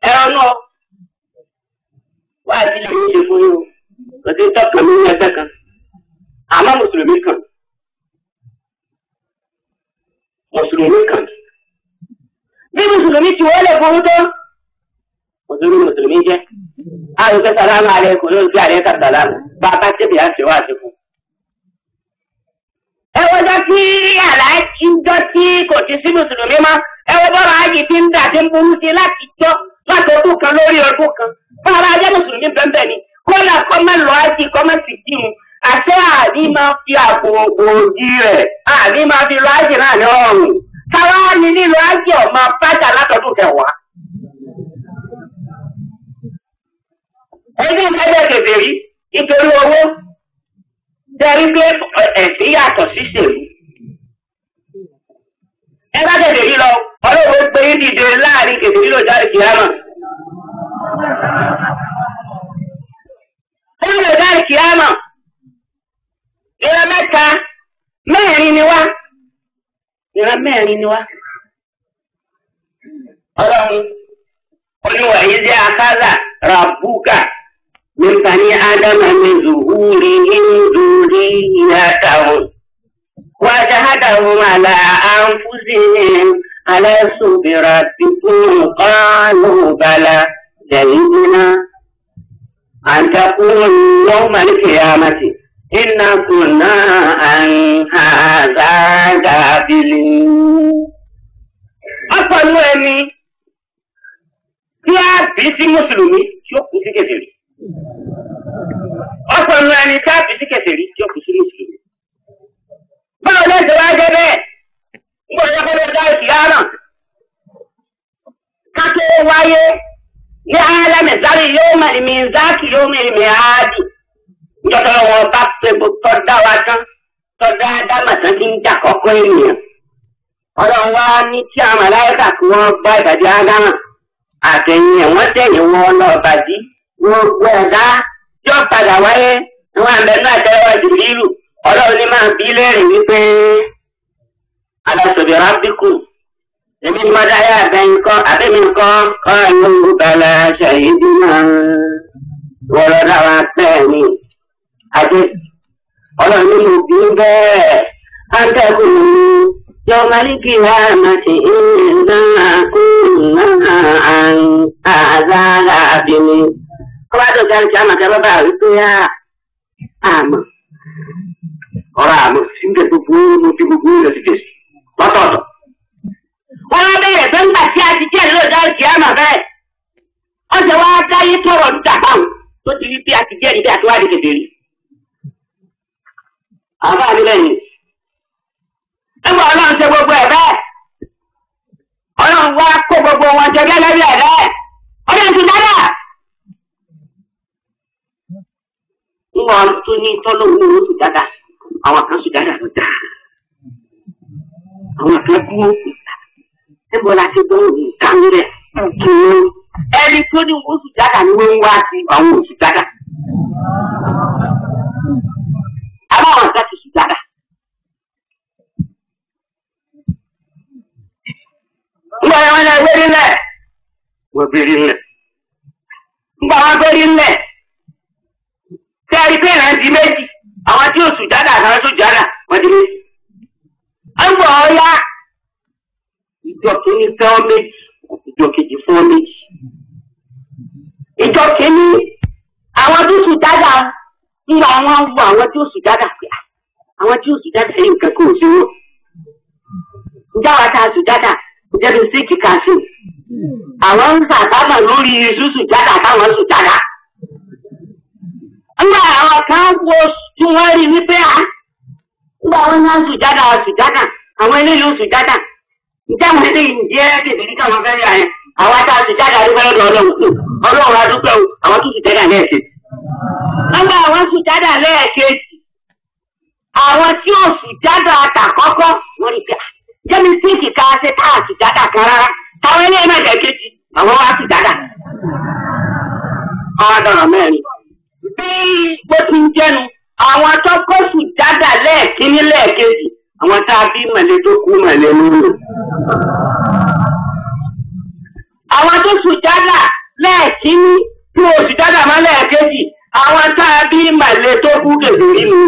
Ẹ̀rọ náà wá sí ilé ìṣe fún yín o. Kò sí tọ́kàn mi ní ẹgbẹ́ kan. Àmọ́ Mùsùlùmí kan. Mùsùlùmí kan. Bí Mùsùlùmí ti wọlé fún tó. Mùsùlùmí Mùsùlùmí jẹ́. Àrùn sàlámù alaykum ló ń gbé àlẹ́ sàlámù bàbá tẹ̀lé àti wá àti fún. Ẹ wọ́jọ́ tí aláàjì ń jọ tí kò ti sí Mùsùlùmí mọ́. Ẹ wọ́n bọ́rọ̀ ayé ti ń dà tí ń burú sí láti jọ láti ọdún kan lórí ọdún kan. Bàbá ajẹ́ Mùsùlùmí bẹ́ẹ̀ ni kọ́lá kọ́mẹ́ lọ ájì kọ́mẹ́ sì kírun. Àṣẹ àní máa fi àpò òjì rẹ̀ àní máa fi lọ ájì náà ní ọrùn. Káwá ni lílọ ájì ọ̀ máa bájà látọdún kẹwàá. Ẹgbẹ́ ẹgbẹ́ kèfèrí nítorí owó tẹ́rí pé ẹ̀sìn yàtọ̀ sí ṣèlú. Ẹ bá kèfèrí lọ, ọlọ́run gbé yín dìde láàrin kèfèrí ló jáde kìámà. Ó lè jáde kìámà. Mẹ́ta mẹ́rin ni wá. Ìran mẹ́rin ni wá. Ọlọ́run oníwà yìí jẹ́ akálà ràbúkà nípa ní Ádámà ní zuhuri ní ìyàtàwọn. وشهدهم على أنفسهم ألست بربكم قالوا بلى شهدنا أن تقولوا يوم القيامة إنا كنا عن هذا غافلين. Ọ̀pọ̀lọpọ̀ ẹni tí a bí sí Mùsùlùmí tí ó kú sí kèfèrí. Ọ̀pọ̀lọpọ̀ ẹni tí a bí sí kèfèrí tí ó kú sí Mùsùlùmí. Báwo ló ṣe wá jẹ́ bẹ́ẹ̀? Ń bọ̀ lọ́kọ́ dá ìkìyàmà. Ká tó wáyé ní álámẹ̀sárì yóò mọ̀ ní mìzáàkì yóò mọ̀ ní mìáàdì. Níjọ́ tó wọn bá pé tọ́ dá wa tán, tọ́ dá dámà tán ti ń jà kọ́kọ́ ènìyàn. Ọlọ́run wá ní tí àwọn màláíkà kí wọ́n gbá ìbàdí ádámà. Àtẹ̀yìn ẹ̀ wọ́n tẹ̀yìn wọn lọ bàdí. Wọ́n gbọ́ ẹ̀dá yóò padà wáyé. Wọ́n àbẹ̀ náà tẹ́wọ́ Jìbìrìlù. Ọlọ́run ní máa bí lẹ́rìn wípé alásòbí rábíkù èmi ni wọ́n dáyà abẹ́yìn kọ́ abẹ́mi kọ́ kọ́ ló ń bala ṣàyídì náà wọ́n lọ dá wa bẹ́ẹ̀ ni àti ọlọ́run ní mo bí bẹ́ẹ̀ áńtẹ́kùn yọ̀ọ́málíkì wà màtí ìrìnà kùnà àzára àbíní. Kọ́bá tó kárí kí á màkà bàbá wípé àmọ́ ọ̀rọ̀ àmọ́ síbẹ̀ gbogbo ló fi gbogbo rẹ̀ sí fèsì lọ́tọ̀ọ̀tọ̀. Wọ́n á bẹ̀rẹ̀ pé ńgbà tí a ti jẹ́ lóòótọ́ ìkì àmọ̀ bẹ́ẹ̀. Ọ̀sẹ̀ wa dáyé tọrọ ń dà báwọn tó ti rí bí a ti jẹ́ níbi àti wá di kékeré. Àwọn bá mi lẹ́yìn. Nígbà Ọlọ́run ṣe gbogbo ẹ̀ bẹ́ẹ̀. Ọlọ́run wá kó gbogbo wọn jẹ gẹ́gẹ́ bí ẹ̀ bẹ́ẹ̀. Ọlọ́run ti dára. Ńgbà tó ní tọ́lọ́hún ní oṣù dáadáa. Àwọn kan sì dáadáa ló dáa. Àwọn kan dúró. Níbo la ti gbọ́ nǹkan rẹ̀? Ẹni tó ní oṣù dáadáa ni wọ́n ń wá sí àwọn oṣù dáadáa. Àwọn kan ti sùn dáadáa. Nígbà wọn ní ẹgbẹ́ nílẹ̀. Wọ́n gbé nílẹ̀. Nígbà wọn gbé nílẹ̀. Ṣé ẹni pé ìrántí méjì? Àwọn tí ó sùjádà àtàwọn sùjádà wọ́n ti méjì. Ń bọ̀ ọ́ yá. Ìjọ kìíní fẹ́ ọ́ méjì, ìjọ kejì fún ọ́ méjì. Ìjọ kìíní àwọn tó sùjádà ń lọ àwọn wo àwọn tí ó sùjádà pé àwọn tí ó sùjádà yìí nǹkan kò sí wọn. Ǹjẹ́ àwọn tá a sùjádà ǹjẹ́ bí síkì kà sí? Àwọn ń sàbámà lórí iṣu sùjádà táwọn sùjádà. Nígbà àwọn kan wo tí wọ́n rí wípé à nígbà wọn náà sùjádà sùjádà àwọn eléyìí ó sùjádà ǹjẹ́ àwọn eléyìí ń jẹ́ kèbèrè káwọn fẹ́ rí àyẹn àwọn tá a sùjádà dúpẹ́ lọ́dọ̀ Ọlọ́run kù Ọlọ́run adúpẹ́ o àwọn tó sùjádà lẹ́ẹ̀kejì. Nígbà àwọn sùjádà lẹ́ẹ̀kejì àwọn tí ò sùjádà àtàkọ́kọ́ wọ́n rí pé jẹ́mi síìkì ká ṣe tá a sùjádà kan rárá táwọn eléyìí náà lẹ́ẹ̀kejì àwọn wá sùjádà. Ọ̀dọ̀rọ̀ mẹ́rin bí bó ti ń jẹnu àwọn tó kó sùjádà lẹ́ẹ̀kíní lẹ́ẹ̀kejì àwọn tá a bí mọ̀lẹ́ tó kú mọ̀lẹ́ nínú. Àwọn tó sùjádà lẹ́ẹ̀kíní tí o sùjádà mọ́ lẹ́ẹ̀kejì àwọn tá a bí mọ̀lẹ́ tó kú kèfèrí nínú.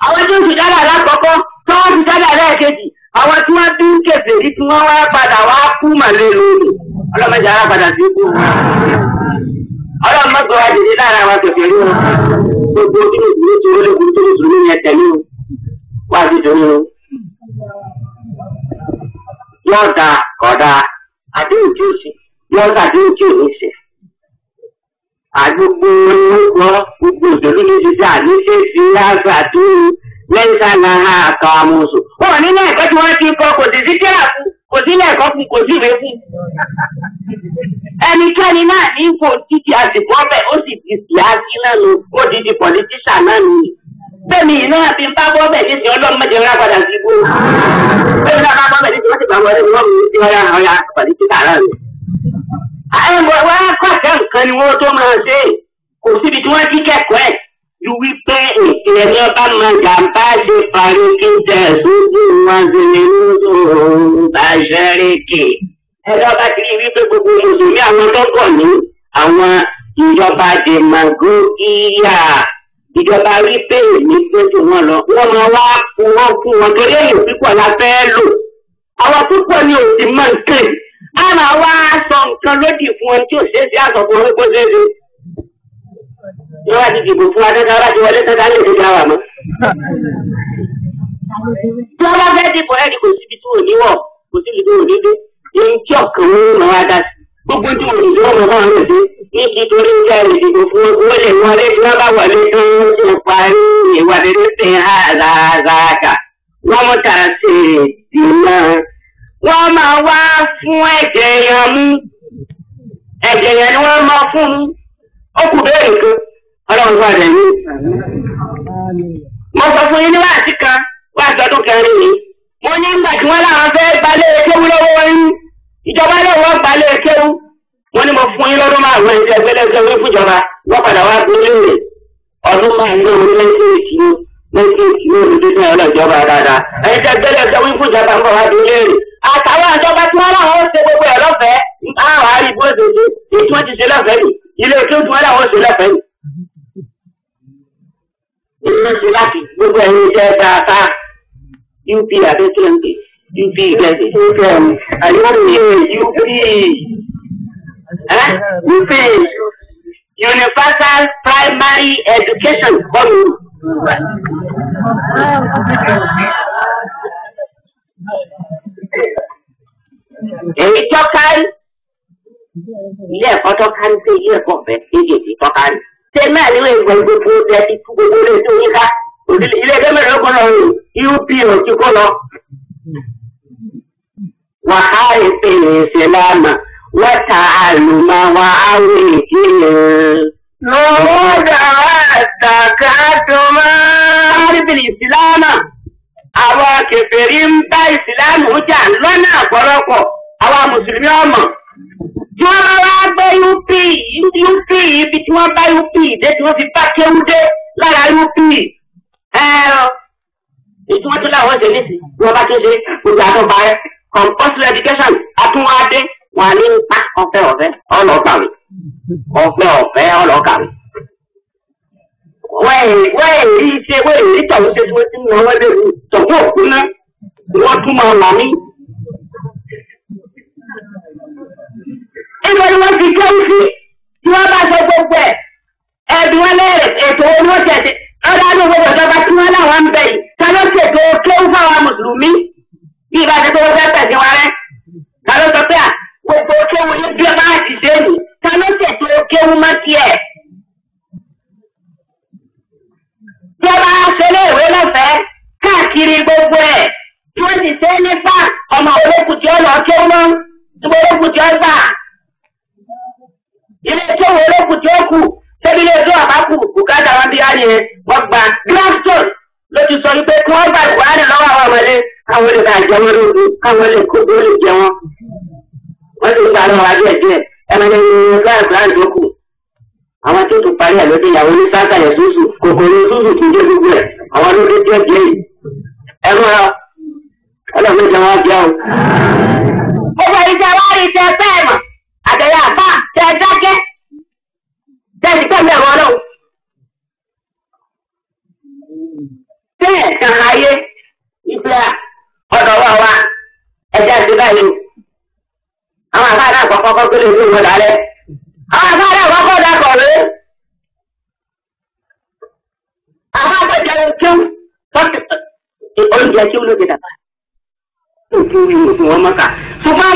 Àwọn tó sùjádà lákọ̀ọ́kọ́ tó wọ́n sùjádà lẹ́ẹ̀kejì àwọn tí wọ́n bí kèfèrí tí wọ́n wá padà wá kú mọ̀lẹ́ lónìí. Ọlọ́mọdé ara padà sí ikú. Ọlọ́mọdé wa dìde lára àwọn kèfèrí o. Gbogbo tí mùsùlùmí ti wọlé burúkú mùsùlùmí yẹn tẹ̀lé o. Wá sí torí o. Yóò da kọ̀dà àdéhùn tí ó ṣe. Yóò da àdéhùn tí ò ní ṣe. Àgbogbo olùkọ́ gbogbo òṣèlú ní ṣiṣẹ́ àníṣe sí àgbà tó lẹ́yìn sáà àkà àmọ̀sùn. Wọ́n ní lẹ́ẹ̀kọ́ tí wọ́n ti kọ kò sì sí kíláà fún kò sí lẹ́ẹ̀kọ́ fún kò sí ìwé fún. Ẹnikẹ́ni náà ní kò títí àsìkò ọbẹ̀ ó sì di síáàsì náà nù ó di di pọ̀lítíṣà náà nù. Bẹ́ẹ̀ni náà fi ń bá bọ́ọ̀bẹ̀ nísìnyí ọlọ́mọdé ńlá padà sí ibú. Bẹ́ẹ̀ni náà bá bọ́ọ̀bẹ̀ nísìnyí wọ́n ti gbà wọlé wọ́n mú sí ọ̀yà ọ̀yà pọ̀lítíṣà náà nù. Àwọn wá pàṣẹ nǹkan ni wọ́n tó máa ṣe kò síbi tí wọ́n ti kẹ́kọ̀ọ́ ẹ̀ ju wípé ètò ẹni ọba máa jàǹbá ṣe parí kí n tẹ̀ sójú wọn sí ní bàṣẹ́ríkì. Ẹni ọba ti rí wípé gbogbo mùsùlùmí àwọn tó kọ̀ ní àwọn ìjọba dèmàgógíyà ìjọba wípé èmi pé jù wọn lọ wọ́n máa wá fún wọn fún wọn torí èyí púpọ̀ la fẹ́ lò. Àwọn púpọ̀ ni ò sì mọ nǹkan yìí. A máa wá sọ nǹkan lódì fún wọn tí ò ṣeé ṣe àsọ fún wọn pé ṣeé ṣe. Wọ́n wá ti dìbò fún adẹ́ta láti wọlé tẹ́ta lè dé dáwà mọ́. Tí wọ́n bá fẹ́ dìbò ẹ̀rí kò síbi tí ò ní wọ̀, kò síbi tí ò ní dé. Èyí tí ọ̀kan ń mọ̀ wá dá sí. Gbogbo tí mo lè ṣe wọ́n mọ̀ fáwọn ẹ̀ṣẹ́. Ní ti torí ń jẹ́ ìdìbò fún wọn lè wọlé tí wọ́n bá wọlé tó ń parí ìwà rere fi hàzàzàkà. Wọ́n mú ta sí ìdìmọ̀. Wọ́n máa wá fún ẹ̀jẹ̀ yẹn mú. Ẹ̀jẹ̀ yẹn ni wọ́n máa fún mú. Ó kù béèrè kan. Ọlọ́run fún àdẹ̀ yìí. Mo sọ fún yín ní wáàsí kan, wáàsí ọdún kẹrin yìí. Mo ní nígbà tí wọ́n láwọn fẹ́ gbalé kéwú lọ́wọ́ yín. Ìjọba lè wọ́n gbalé kéwú. Wọ́n ní mo fún yín lọ́dún márùn-ún ẹ̀jẹ̀ gbẹ́lẹ́gbẹ́ wí fúnjọba. Wọ́n padà wá gbé léèrè. Ọdún márùn-ún ní ọlọ́jọba dáadáa. Ẹ̀jẹ̀ gbẹ́lẹ́gbẹ́ wí fúnjọba ń bọ̀ wá gbé léèrè. Àtàwọn ìjọba tí wọ́n láwọn ó ṣe gbogbo ẹ̀ lọ́fẹ̀ẹ́. Àwọn àríwó ṣe ṣe èyí tí wọ́n ti ṣe lọ́fẹ̀ẹ́ nì. Ilé kéwú tí wọ́n láwọn ó ṣe lọ́fẹ̀ẹ́ nì. Ìlú ṣe láti gbogbo ẹ̀yin jẹ́ dáadáa. UP àti TNT, UP ìgbẹ́sẹ̀, UPM, UP, UP, Universal Primary Education kọ́nu. Èyí tọ́kárí, ilé ẹ̀kọ́ tọ́kárí sí ilé ẹ̀kọ́ ọ̀fẹ́ méjèèjì tọ́kárí. Ṣé náà ni wọ́n gbọ́ gbogbo ẹ ti tú gbogbo ilé tó yíká? Ilé ẹgbẹ́ mẹ́rin kọ́ lọ rìn, UP ò ti kọ́ lọ. Wàhálà ìpele ìsìlámà, wọ́n ta àlùmọ́ wa áwọ̀ ìdílé. Lọ́wọ́dà àtàkàtúmọ̀ àríbìlì ìsìlámà. Àwọn kèfèrí ń bá ìsìlámù jà lọ́nà àpọ̀lọpọ̀ àwọn mùsùlùmí ọmọ. Tí wọ́n bá wá gbé UP UP ibi tí wọ́n bá UP dé tí wọ́n fi bá kéwú dé lára UP. Ẹ̀rọ ètò wọn tó láwọn ṣe nísì bí wọ́n bá tún ṣe gbogbo àtọ́ba rẹ̀ compulsory education àtúnwádé wọn ní pa ọ̀fẹ́ ọ̀fẹ́ ọlọ́kàwé ọ̀fẹ́ ọ̀fẹ́ ọlọ́kàwé. Wọ́n èrí ṣe wọ́n èrí tọ̀hún ṣe tí wọ́n ti ń lọ wọ́n lè rú tọ̀hún òkú náà wọ́n tún máa là mí. Níbo ni wọ́n ti kéwú sí tí wọ́n bá ṣe gbogbo ẹ̀ ẹ̀dùn wọn lẹ́rẹ̀ ètò owó tẹ̀sí ọ̀dà ní gbogbo ìjọba tí wọ́n láwọn ń bẹ̀ yìí ta ló ṣètò kéwú fáwọn mùsùlùmí bí ìbá ṣe pé wọ́n fẹ́ pẹ̀sìn wa rẹ́ ta ló sọ pé à gbogbo kéwú ní bí ọba ti ṣe nì ta ló ṣètò kéwú má tiẹ̀. Bí ọba ṣe léèwé lọ́fẹ̀ẹ́ káàkiri gbogbo ẹ̀ tí wọ́n sì ṣe é nípa ọmọ olókùn tí ó lọ kéwú mọ́ tí olókùn tí ó gbà ilé tó wo olókùn tí ó kù ṣébi ilé tó àbá kù bùkátà wọn bí wáyé wọn gba Gladstone ló ti sọ wípé kí wọ́n gba ìwádìí lọ́wọ́ àwọn ọmọlé káwọn lè bá jẹ wọn lóògùn káwọn lè kó bí ó lè jẹ wọn wọ́n sì gba lọ́wọ́ adé díẹ̀ ẹ̀mẹ́lẹ́ ní gíláàsì tó kù àwọn tó tún parí ẹ̀ lóde ìyàwó ní sákàlẹ̀ ṣùṣù kòkòrò ṣùṣù tó dé gbogbo ẹ̀ àwọn lóde díẹ̀ díẹ̀ yìí ẹ múra ọlọ́run jẹ wọn jẹ o. Gbogbo ìjà wá rí tẹ fẹ́ẹ̀ mọ̀ àtẹ̀yà àbá tẹ dákẹ́ tẹ sì pẹ́ mẹ́wọ́ ọlọ́run. Bẹ́ẹ̀ kan ayé ìgbà ọ̀dọ̀ wà wá ẹja ti báyìí. Àwọn àbá náà kọ́kọ́ kọ́ gbélé ìlú ìwọ̀n lálẹ́. Àwọn àbá náà kọ́kọ́ dàkọ̀ rè. Àwọn àgbẹ̀jẹ̀ kéwù oúnjẹ kéwù ló ti dàgbà. Òkú ìwòsàn wọn mọ́ka. Ṣùgbọ́n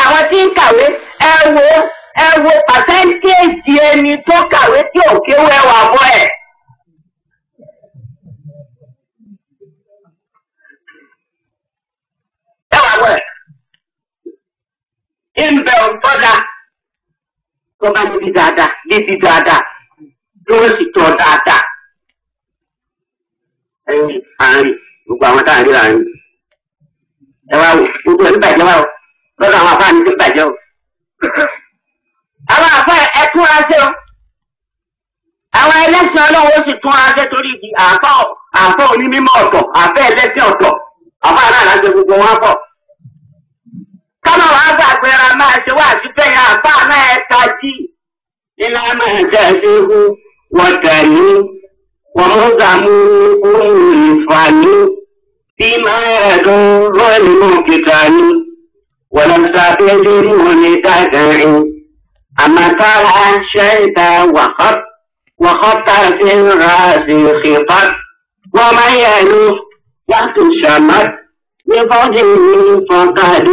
àwọn tí ń kàwé ẹ wo pàṣẹ́ntéèjì ẹni tó kàwé tí ò kéwú ẹwà bọ́ ẹ̀. Ẹwà bọ́ ẹ̀. Ìbẹ̀ òtọ́da tó bá níbi dáadáa níbi dáadáa tí wọ́n sì tọ́ dáadáa. Ẹyin àárín gbogbo àwọn táà ń rí àárín. Ẹ wá wò gbogbo ẹ̀ ń bàjẹ́ wá o lọ́dọ̀ àwọn afáàní tí ń bàjẹ́ o. Àwọn àfáà ẹkún aṣọ. Àwọn ẹlẹ́sìn ọlọ́wọ́ sì tún aṣẹ́ torí di àfọ́ onímọ̀ ọ̀tọ̀, àfẹ́ ẹlẹ́sìn ọ̀tọ̀, àfọ́ náà láti gbogbo wọn pọ̀. Kámá wàá gbàgbé ra máa ṣe wá sí fẹ́yìn àfọ́ náà ẹ̀ka jí. Iná máa jẹ́ ṣéhu, wọ́n tẹ̀lé, wọ́n mú gàmú ohun ìfàní, tí máa ẹ̀dùn rọ́ọ̀lì mú kìtà ní, wọ́n lọ sábẹ́ mú ní dáadáa. Àmàtàrà ṣẹ́ta wàhálà. وخط في الراس خطط ومن يلوح وقت الشمس بفضله فقد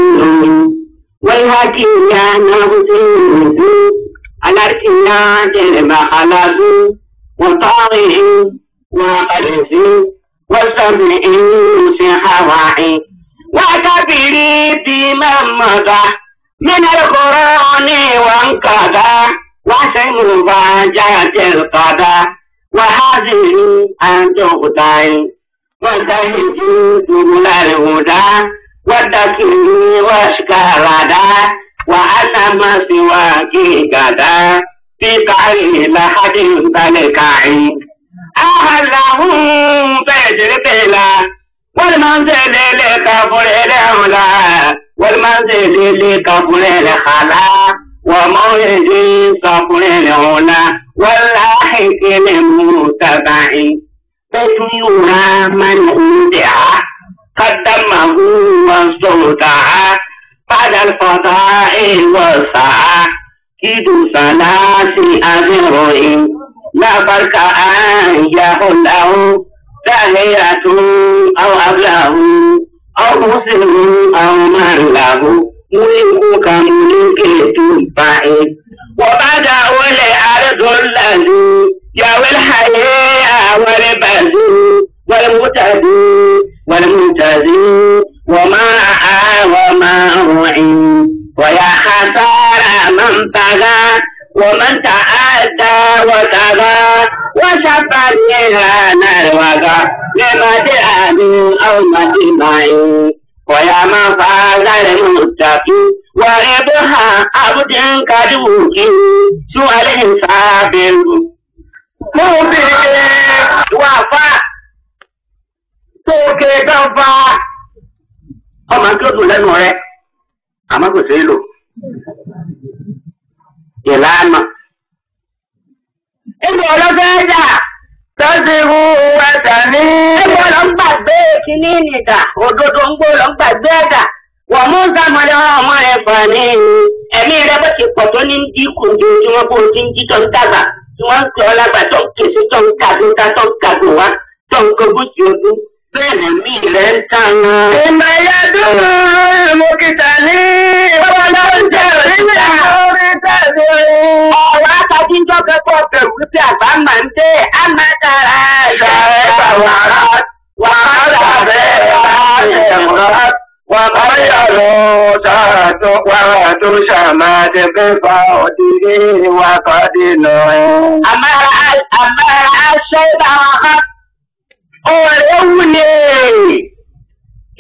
والهدي يا نفسي على ارتياد المخلص وطاغه وقلس وسمع سحواعي وكبري بمن مضى من القرآن وانقضى وسم مفاجأة القضاء وحذر أن تغتال وتهدي سبل الهدى والتكريم واشكردا وأن ما سواك كذا في طريق لحد بلكعي أهلهم فجر بلا والمنزل لكفر الأولى والمنزل لكفر الخلا وموعد صبر العلا واللاحق للمتبع تسيرا من أودع قدمه واستودع بعد الفضاء والسعة كيد ثلاث أذرع لا فرق أن يحله داهية أو أبله أو مسلم أو من له ملكك ملك تبع وبدأ الأرض الذي يوي الحياة والبذي والمتدي والمتدي وما وما رعي ويا خسارة من طغى ومن تعدى وطغى وشب النيران الوغى لمدعم أو مدمع ويا من فاز المتقي وربها عبد كدوك سوى الحساب المبين وفا tókè dánfà ọmọ tó dùn lẹ́nu rẹ̀ àmọ́ kò sí lò ìlànà. Ẹgbẹ́ ọlọ́fẹ́ ẹ̀dà Tẹ́síhù ẹ̀dà ní. Ẹgbẹ́ ọlọ́gbàgbé kìíní nìdà òdodo ń gbó ọlọ́gbàgbé ẹ̀dà wọ́n mú sàmọ́lẹ̀ ọmọ rẹ̀ fà ní ẹ̀mí rẹ̀ bó ti pọ̀ tó ní dínkù ojoojúmọ́ bó ti ń jí tó ń dàgbà tí wọ́n ń pè ọ́ lágbà tó ń kèsì tó ń kàdúrà tó ń kàdùn wá tó ń kogún sí ogún bẹ́ẹ̀ lẹ̀mí rẹ̀ ń tàn án. Ìmọ̀ ìyá dùn mú kìtà ní. Ọwọ́ ló ń jẹ́ òrìṣà. Orí tẹ̀sí. Ọ̀rọ̀ akadíjọ́ kẹ́kọ̀ọ́ bẹ̀rù wípé àgbà máa ń dé á máa dára Ẹ̀ṣẹ̀ ẹ̀fà wàrà wàhálà bẹ́ẹ̀ bá ẹ̀rọ. Wà á yàrá ṣáàtún wàrà tó ṣàmàdé fífa òdìrí wà kọ́dí nù ẹ̀. Àmàrà aṣọ ìbá wọn kọ́. Ọ̀rẹ́ wù ní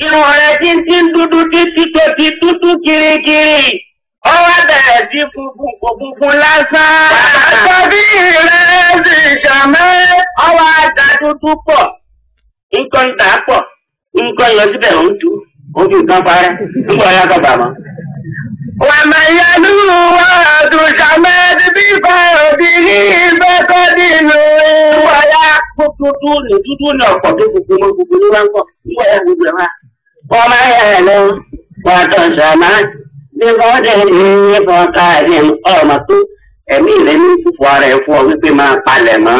irun rẹ̀ tí ń tí ń dúdú títí tó ti dúdú kirikiri. Ó wá bẹ̀rẹ̀ sí funfun kò funfun lásán. Àtàbí rẹ̀ sì ṣàmẹ́. Ọwọ́ àdá dúdú pọ̀. Nǹkan ń dà á pọ̀. Nǹkan yọ síbẹ̀ ń tú. Ó fi nǹkan parẹ́. Nígbà ọ̀yá kan bà mọ́. Wà máa yálù wà tó ṣàmẹ́ fífa òdìrí bẹ́kọ́dí nù ẹ̀. Nígbà ọ̀yá dúdú ní dúdú ní ọ̀pọ̀ tó gbogbo mọ́ gbogbo ní wá ń pọ̀. Nígbà ọ̀yá gbogbo ẹ̀ wá. Wọ́n máa yẹ ẹ̀ lọ. Wọ́n á tọ̀ ṣàmá. Bí wọ́n dẹ̀ ní fọ́nká ẹ̀ ọmọ tó ẹ̀mí rẹ̀ ní fífọ́ ara ẹ̀ fún ọ wípé máa palẹ̀ mọ́.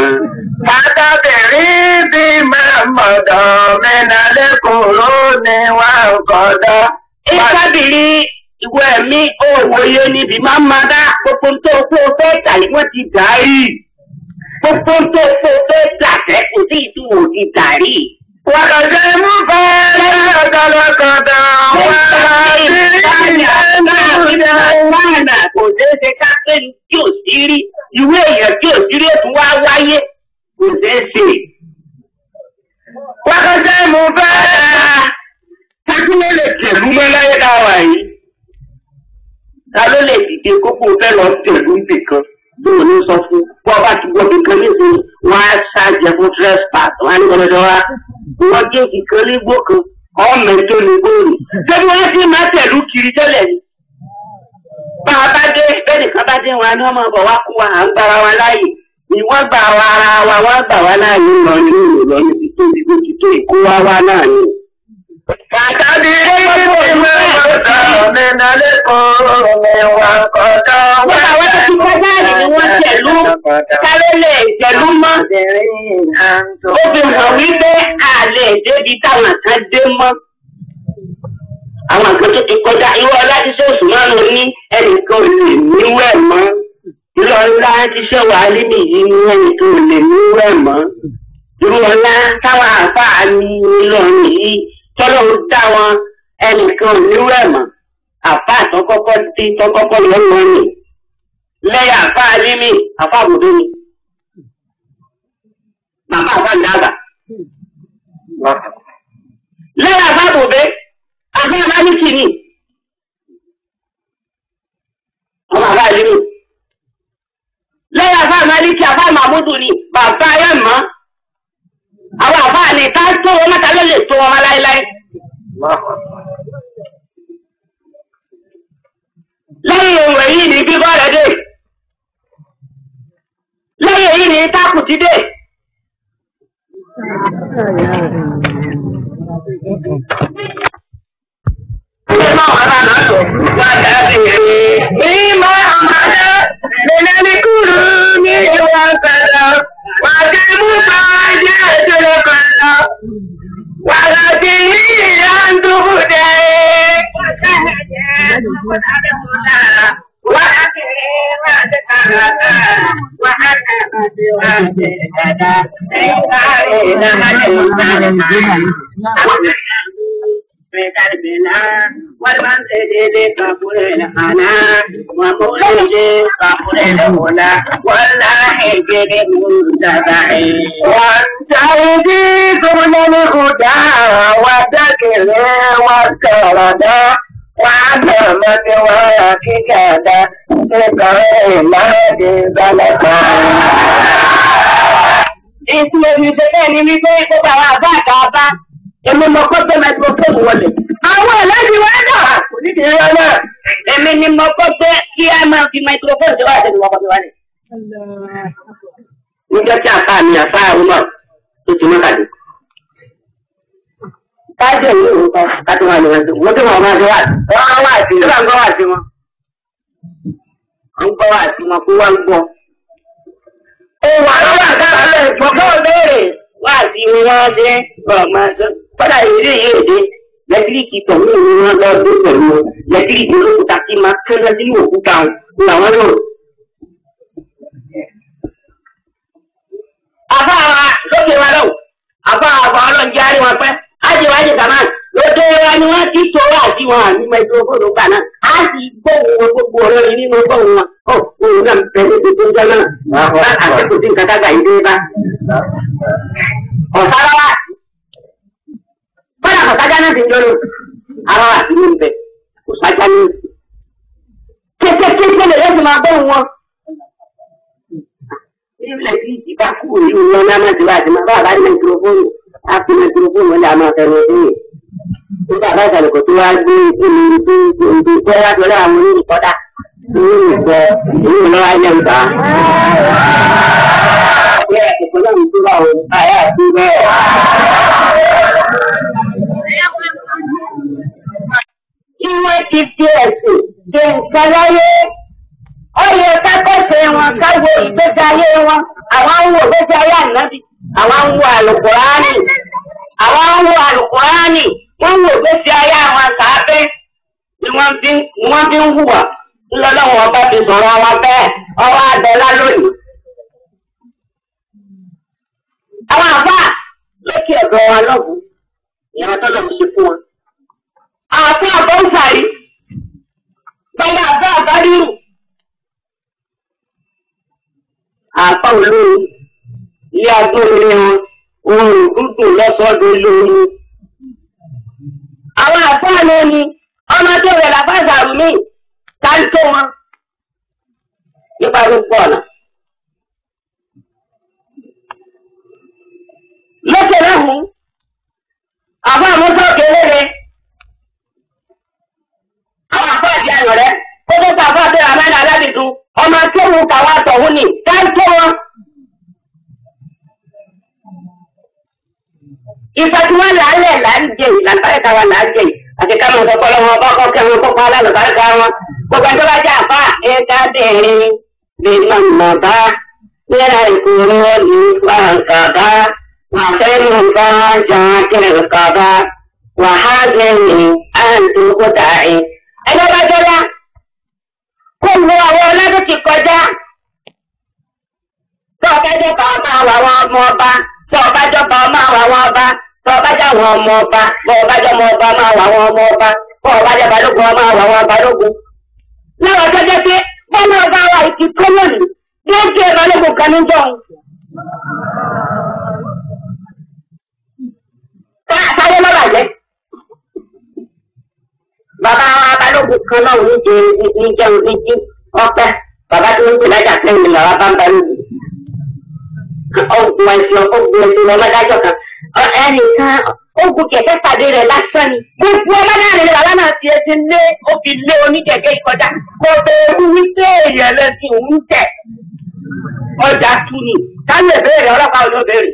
Fàtàbìrín bí máa mọ̀dọ̀ mẹ́nà lẹ́kùnrún ni wà ń kọ́dọ̀. Ìsábìrì ìwọ ẹ̀mí òwòye níbi máa ń máa dá gbogbo tó kó o fẹ́ tà yìí wọ́n ti dà á rí. Gbogbo tó kó o fẹ́ tà fẹ́ kò sí ìdúró ti dà rí. Wàkàtí mú fẹ́ lọ́dọ̀lọ́kọ̀dọ̀ wà á sí Wàhánà kò ṣeé ṣe ká pé tí ò sí rí ìwé èèyàn tí ò sí rí ètò wá wáyé kò ṣeé ṣe. Wàkàtí mú fẹ́. Kájú ló lè tẹ̀lú mọ́ láyé dáwà yìí. Ta ló lè dìde kókó fẹ́ lọ tẹ̀lú nìkan? Bí o ní sọ fún bọ́ bá ti gbọ́ kíkan nísìnyí, wọ́n á ṣàjẹ fún trespass, wọ́n á ní gbọ́dọ̀ wá. Wọ́n gé kíkan nígbó kan, ọmọ tó ní góòlù. Ṣé bí wọ́n ti máa tẹ̀lú kiri tẹ́lẹ̀ ni? Bá a bá dé, bẹ́ẹ̀ nìkan bá dé wọn ni wọ́n máa bọ̀ wá kó wa, à ń gbára wa láàyè. Ìwọ́n gbà wá ara wa, wọ́n gbà wá láàyè lọ ní ìlú lọ ní tító ìgbó tító ìkó wá wá náà ni. Fàtàbí ìmọ̀ ọ̀dọ́ mi nálẹ́ kọ́ mi wà kọ́tọ́. Wọ́n àwọn tó ti kọjá rẹ̀ ni wọ́n tẹ̀lú ká ló lè tẹ̀lú mọ́. Ó fi hàn wípé a lè débi táwọn kan dé mọ́. Àwọn kan tó ti kọjá irú ọlá tí sọ́ọ̀sì máa ń ní ẹnìkan ò lè níwẹ̀ mọ́. Irú ọlá tí sọ́wọ́ alímì yìí ní ẹnìkan ò lè níwẹ̀ mọ́. Irú ọlá táwọn àfáà ní Ìlọrin yìí tọ́lọ́run dá wọn ẹnìkan ò níwẹ̀ mọ́. Àfáà tó kọ́kọ́ dé tó kọ́kọ́ lọ́wọ́ rìn lẹ́yìn àfáà alímì àfáà bòdó ni. Bàbá àfáà ń dàgbà. Lẹ́yìn àfáà bòdó àfáà Málíkì ni. Ọmọ àfáà alímì. Lẹ́yìn àfáà Málíkì àfáà Màmúdù ni bàbá ayé mọ́. Àwọn àfáà ni ká tó wọn mẹ́ta ló lè tó wọn mọ́ láéláé. Lẹ́yìn òun èyí ni bíbọ́ rẹ̀ dé. Lẹ́yìn èyí ni tákùtì dé. Mímọ́ ọmọdé nínú kúrú ní ìwà kàdà, wà kí mú bá jẹ́ ìṣẹ̀lẹ̀ kàdà, wà láti ní ìyá ń dúró dé. Wà á kiri wà á ti kàrà wà á kàrà wà á ti kàdà, nígbà ìlànà ìlànà. وانتهدي كل الهدى والذكر والكرد وعلمت وككدا تكرم بلدا. Ìtumọ̀ ìṣẹ̀lẹ̀ ni wípé gbogbo àwọn àbá àtàbá èmi mọ kọ́ gbé microphone wọlé. Àwọn ẹlẹ́sìn wa náà kò ní ti rí ọ̀nà. Èmi ni mo kọ́ gbé kí a máa fi microphone ṣe wá àti ìwọ̀n kọ́ fi wálé. Níjọ́ tí àfa mi àfa àwọn náà tó ti mọ́kàdé. Kájọ̀ ní òun kan ká tó wà ní wọn. Wọ́n tó wọn máa ṣe wá. Wọ́n wá sí. Wọ́n gbọ́ wá sí wọn. Wọ́n gbọ́ wá sí wọn kó wá ń gbọ́. Òun àwọn àgbà ọ̀gá òbéèrè wá sí wọn ṣe ọmọ ṣe. Kọ́dà ìrírí yìí èdè lẹ́tíríkì tọ̀hún ni wọ́n lọ dé pẹ̀lú lẹ́tíríkì olókùúta tí máa kẹ́lẹ́ sínú òkúta làwọn lò. Àbá wa lókè wa lọ́wọ́, àbá àbá ọlọ́njẹ́ àrí wọn pẹ́, ájì wa ájì kàmáà lóde wa ni wọ́n ti tó wá sí wọn àní mẹtírófóònù gbà náà, á sì gbóhùn wọn gbogbo ọ̀rọ̀ yìí nínú gbóhùn wọn. Ó òun náà ń bẹ ní gbogbo ń jọ náà. Bá àtẹ̀kù sí nǹkan kága yìí dé bá. Ọ̀sára wa bọ́dà kò sájà náà ti ń jọ́lọ́ ara wa ti ń bẹ̀ kò sájà ní. Kékékéké lè yóò ti máa gbóhùn wọn. Ilé tí ìbá kúrò ní ìlú náà máa ti wá àti máa bá àbá ní mẹtírófóònù á fi mẹtírófóònù lé àmọ́ ọ̀fẹ́ mẹtírófóònù. Nígbà bá ìsàlẹ̀ kò tó wá gbé ìlú ìlú tó wá tó lọ́wọ́ àwọn oníkọ́dá ní ìgbọ́ ìlú lọ́wọ́ ayé ń bá. Ṣé ẹ̀kọ́ náà ń dúró àwọn àyà àti bẹ́ẹ̀? Kí wọ́n ti fi ẹ̀sìn ṣe nǹkan láyé. Ó yẹ ká kọ́ṣe wọn ká wo ìgbésí ayé wọn. Àwa ń wo ìgbésí ayé ànábì. Àwa ń wo àlùkùránì. Àwa ń wo àlùkùránì. Wọ́n ń wo ìgbésí ayé àwọn sàábé ni wọ́n fi ń hùwà. Ńlọ́lọ́wọ́ ọba ti sọ̀rọ̀ wọn bẹ́ẹ̀ ọwọ́ àdọ́lá lónìí. Àwọn àbá lókè ọ̀dọ̀ wa lọ́gùn ìran tọ́lọ̀ ń ṣe fún wọn. Àfá àbọ̀nsàrí, bàbá àfá àbárírù. Àfá olóoru, ilé agbóhùn wọn, oòrùn dúdú lọ́sọ́dún lóru. Àwọn àfá lóni, ọmọ tó rẹ̀ làbá ìsàrù mí, ká ń tó wọn. Nípa gbogbo ọ̀nà. Ìfẹ́ tí wọ́n làálẹ̀ là ń jẹ làlùbáríkà wa là ń jẹ àti ká máa sọ pé ọlọ́wọ́n ọba kọ́ kẹ́wọn kópa alálùbáríkà wọn. Gbogbo ẹjọ́ bá jẹ́ àfa ẹ̀ka bẹ̀rẹ̀ lè má mọ̀ bá yẹ́ra ìkúrò ní wàǹkàbá wàfẹ́rù bá jàǹkẹ́rù kàbá wàhálẹ́rì àǹtòkòtàì. Ẹjọ́ bá jọlá kó wo àwọn ọlọ́dún ti kọjá. Tó ọba jọba máa wà wọn ọmọ ọba, tó ọba jọba máa wà wọn ọba, tó ọba jẹ àwọn ọmọ ọba, bó ọba jọmọ ọba máa wà wọn ọmọ ọba, bó ọba jẹ balógun máa wà wọn balógun. Láwọn tó jẹ́ pé bọ́lá ọba wa ìtì kọ́lọ́nì yóò jẹ́ balógun kan níjọ́. Táyé lọ́ba jẹ́. Bàbá wa balógun kan náà ní jẹun ní jí ọpẹ́. Bàbá tó ń pè lájà pé ní bàbá bá ń balógun. Ọgbọ̀n ẹ̀sìn ọgbọ̀n ẹ̀sìn ọmọdájọ́ kan ẹnìkan ogun kẹ̀kẹ́ pàdé rẹ̀ lásán ni. Gbogbo ọmọ náà rẹ̀ bàbá náà ti ẹsẹ̀ lé ó fi lé oníkẹ̀kẹ́ ìkọjá. Kò bẹ̀rù wípé èèyàn lẹ́sìn òun tẹ̀. Ọjà tu ni káyọ̀ béèrè ọlọ́pàá ò ló béèrè.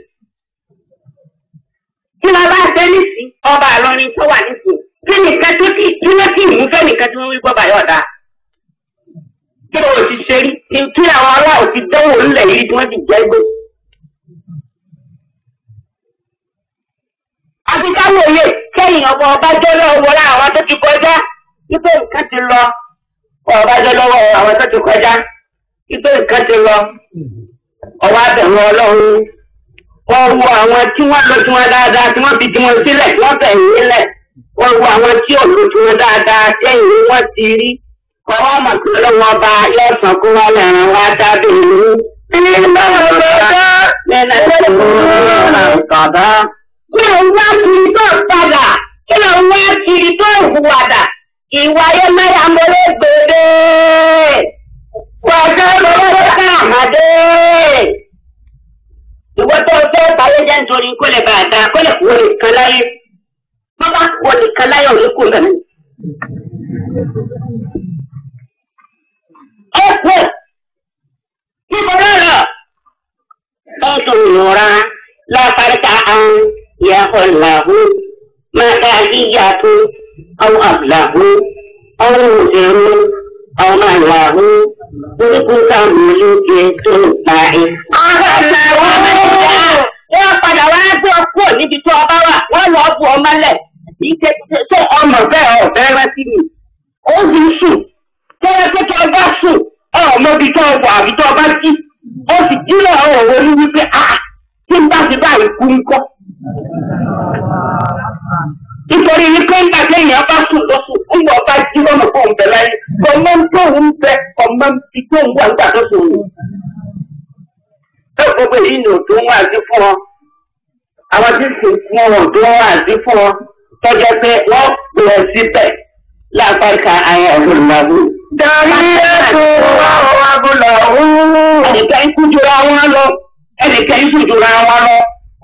Kí la bá ṣe nísìn ọba Ìlọrin tó wà nísìn? Kí nìkan tó sì kí ló sì mú fẹ́ nìkan tí wọ́n wí gbọ́ bàyọ̀ ọ̀dà? Kí ló ti ṣe rí? Kí àwọn aláwọ̀ ti dánwò ńlẹ̀ yìí tí wọ́n ti jẹ́ gbé? Àti káwòye kẹ́yìn ọmọ ọbájọ́ lọ́wọ́ láwọn tó ti kọjá wípé nǹkan ti lọ ọbájọ́ lọ́wọ́ àwọn tó ti kọjá wípé nǹkan ti lọ ọwọ́ abẹ̀wọ̀n ọlọ́run wọ́n wo àwọn tí wọ́n lọ tí wọ́n dáadáa tí wọ́n fi tí wọ́n sílẹ̀ tí wọ́n fẹ̀yìn lẹ̀ wọ́n wo àwọn tí ò lọ tí wọ́n dáadáa sẹ́yìn wọ́n ti rí ọwọ́ àmọ̀tí ọlọ́wọ́n ọba yóò sàn kó wá lẹ́rìn wá dábìlì kí ló ń wá kiri tó padà kí ló ń wá kiri tó hùwàdà ìwà ayé mẹ́ta mọ́lẹ́ gbèdé wàjọ́ lọ́wọ́ káàmàdé. Ìwọ tó fẹ́ báyé jẹ́ nítorí kó lè bàa dáa kó lè kú nìkan láyé bàbá kú nìkan láyé òní kú lẹ́nu. Ẹ kú níbo lọ́rọ̀ lọ́sùn ìrora lápárítà àrùn. يقول ما تعزية أو أبله أو مسر أو مهله ملك ملك تنفع. Wọ́n padà wá gbé ọ kúrò níbi tó ọba wà, wọ́n lọ bu ọmọ lẹ̀. Ṣé ọmọ bẹ́ẹ̀ ọ̀fẹ́ rántí mi? Ó sì ń sùn. Tọ́lá pé tó ọba sùn, ọmọ ibi tó wà àbí tó ọba jí. Ó sì jí lọ́wọ́ òun ní wípé ah tí ń bá ti báyìí kú ń kọ́. Nítorí wípé ńgbà téèyàn bá sùn lọ́sùn, ńgbà ọba jí lọ́nà fún òun bẹ̀ láyé, ọmọ ń tó òun bẹ, ọmọ ń fi tó òun wà nígbà tó sùn òun. Ẹ gbogbo èyí ni òtún wà sí fún ọ. Àwọn tí sì ń fún ọ òtún wà sí fún ọ. Tọ́jọ́ pé wọ́n pè é síbẹ̀ lápáríkà ayé ọ̀gbìn lọ́wọ́. Darí ẹ̀kọ́ àwọn abúlé ọ̀hún. Ẹnìkan ń kú jura wọn lọ, ẹnìkan ń sùn jura wọn lọ,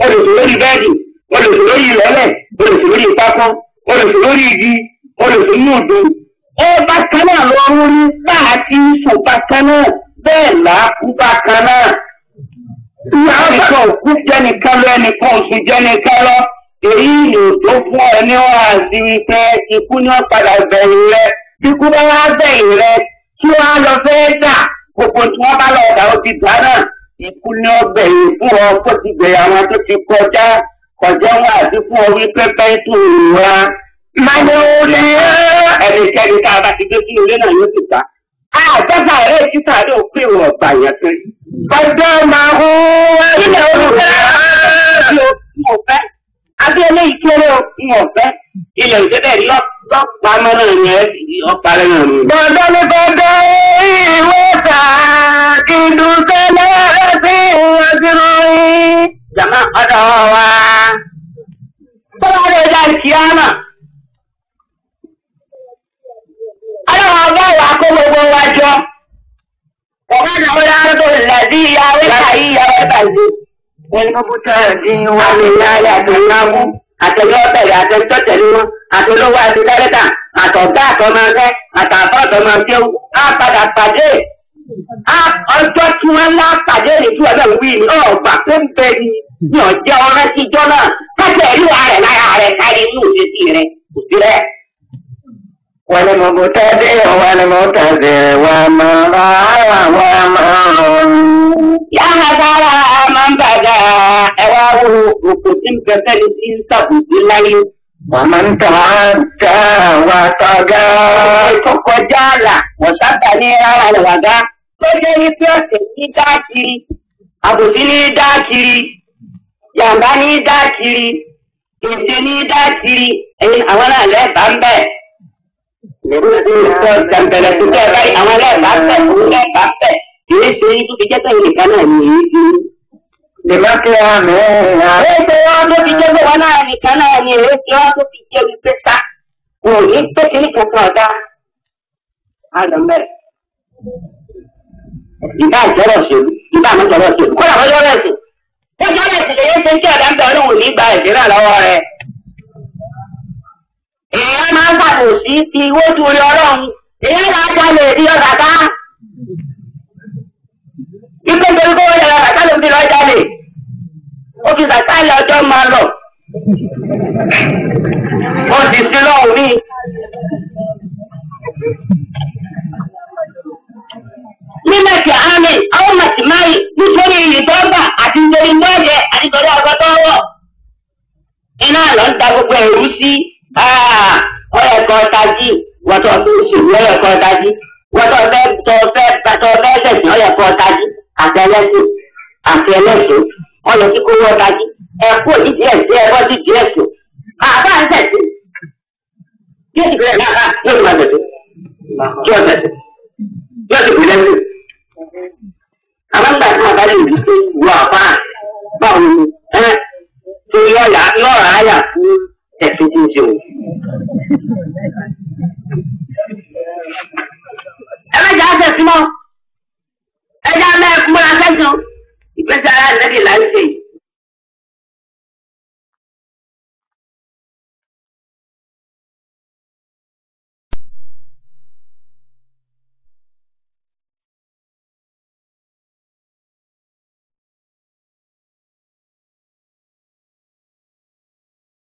olùsùn lórí bẹ́ẹ̀dì, olùsùn lórí ìlọ́lẹ̀, olùsùn lórí pákó, olùsùn lórí igi, olùsùn ní òdo. Ẹ bákan náà lọ ń rí bá a ti ń sùn bákan náà, bẹ́ẹ̀ là á kú bákan náà. Ẹnìkan òkú jẹ́nìkan lọ, ẹnìkan òsùn jẹ́nìkan lọ. Èyí ló tó fún ọ ní wàásù wípé ikú ní wọ́n padà bẹ̀yìn rẹ. Ikú bá wá bẹ̀yìn rẹ, tí wọ́n á lọ fẹ́ dà, gbogbo tí wọ́n bá lọ dà ó ti dà náà. Ikú ní ó bẹ̀yìn fún ọ kó ti bẹ̀yìn àwọn tó ti kọjá kọjá wà sí fún ọ wípé bẹ́ẹ̀ tó ìrora. Máyọ̀lẹ́ ẹnikẹ́ni tá a bá ti gbé sínú ilé náà yóò ti gbà. Àjọba ẹ̀rẹ́ títà ló pè wọ́n ọ̀gbà yẹn pé. Ọjọ́ máa ń wá Ilẹ̀ olùfẹ́ ló ń ọ̀fẹ́. Abẹ́ eléyìí kéré o ń ọ̀fẹ́. Ilẹ̀ òṣèlú rí lọ́pàá mọ́nà yẹn ọ̀pá rẹ̀ nù. Bọ̀dọ̀ ní bọ̀dọ̀ ìwé ta kìlú tẹ́lẹ̀ sí ìwádìí. Jàmá ọ̀dọ̀ wa. Bọ́lá rẹ̀ dá ìkíyàmà. Ọlọ́run ọba wà kó gbogbo wa jọ. Ọ̀gá náà wọ́n tó làdí ìyàwó ìkàyí ìyàwó ìbàdí. Ẹnubútàdín Wà ní láyé àtẹ̀láwó, àtẹ̀lẹ́ ọ̀bẹ̀rẹ̀ àtẹ̀tọ́ tẹ̀lé wọn, àtẹ̀lówó àti dárẹ́tà, àtọ̀gá àtọmọṣẹ́, àtàbọ̀ àtọmọṣẹ́wó, á padà pàdé. Á ọjọ́ tí wọ́n lá pàdé ní tí wọ́n náà wí ní ọ̀gbà tó ń bẹ ní ní ọ̀jẹ́ ọ̀rẹ́ tíjọ́ náà. Kájọ ẹ̀rí wa rẹ̀ lára rẹ̀ kárí inú òṣèṣì rẹ̀ kò sí rẹ̀. والمبتدئ والمبتدئ وما رأى وما Yàrá sára máa ń bàgà ẹwà wo òkò tí ń bẹ fẹ́ni tí ń sàbùkù láyé. ومن تعدى وطغى Tó kọjá àlà wọ́n sábà ní rárá rẹ̀ wàgá. Tó jẹ́ wípé ọ̀sẹ̀ ní dá kiri, àbòsí ní dá kiri, jàǹbá ní dá kiri, ètè ní dá kiri, ẹ̀yin àwọn náà lẹ́ẹ̀bá ń bẹ̀. Jàǹbẹ̀lẹ̀ tó tẹ̀ báyìí àwọn lẹ́ẹ̀bá ń bẹ̀, òun lẹ́ẹ̀bá ń bẹ̀. Kìí ṣe yín tó fi jẹ́ sẹ́yìn nìkan náà ní èyí tí. لمقيامها Èyí wọn tó fi jẹ́ pé wọn náà nìkan náà ní èyí tí wọn tó fi jẹ́ wípé ká. Kò ní pé kí ní kankan ọ̀dá. Á lọ mẹ́rẹ̀. Ìbá ìjọ́rọ̀ ṣèlú, ìbá àmọ́jọ́rọ̀ ṣèlú, kódà wọ́n jọ́rọ̀ ẹ̀sìn. Wọ́n jọ́rọ̀ ẹ̀sìn lè ṣe ń kí ọ̀dà ń bẹ ọlọ́run ò ní gba ẹ̀sìn náà lọ́wọ́ rẹ̀. Èèyàn máa ń ṣàbòsí ti wójú orí ọlọ́run. Èèyàn máa ń jalè bí ọ̀gá ká. Ipe nítorí pé wọ́n yàrá bàtà ló ń fi lọ jalè. Ó fi bàtà ilẹ̀ ọjọ́ máa lọ. Ó ti sí lọ́hùn mí. Mímẹ̀tì àmì, àwọn màtìmáì nítorí ìtọ́gbà àti nítorí mọ́ọ̀jẹ̀ àti nítorí ọkọ̀ tó wọ̀. Iná lọ ń da gbogbo ẹ̀rú sí. Ọ̀rẹ́ kan tají, wọ́tọ̀ tó ṣèlú ọ̀rẹ́ kan tají. Wọ́tọ̀ fẹ́ tọ́ fẹ́ tọ́ fẹ́ ṣẹ̀sìn ọ̀rẹ́ kan tají. Àti ẹlẹ́sìn àti ẹlẹ́sìn ọ̀yọ́ tí kò wọ́ tají. Ẹ̀kú òjijì ẹ̀sìn ẹ̀kọ́ sí di ẹ̀sìn. Àbá ń ṣẹ̀sìn. Yóò sì bẹ̀rẹ̀ náà yóò sì máa ṣẹ̀sìn. Yóò ṣẹ̀sìn. Yóò sì bẹ̀rẹ̀ sí. Àwọn ìgbà tí wọ́n bá lè rí pé wọ àbá báwo ni ẹ́ tó yọ̀ọ̀yà lọ́ọ̀rọ̀ àyà fún ẹ̀sìn tí ń ṣe òun. Ẹ má jẹ́ àṣẹ sí mọ́. Ẹ jẹ́ àmẹ́ múra sẹ́sùn. Ìgbésẹ̀ ara nẹ́bí là ń ṣe yìí.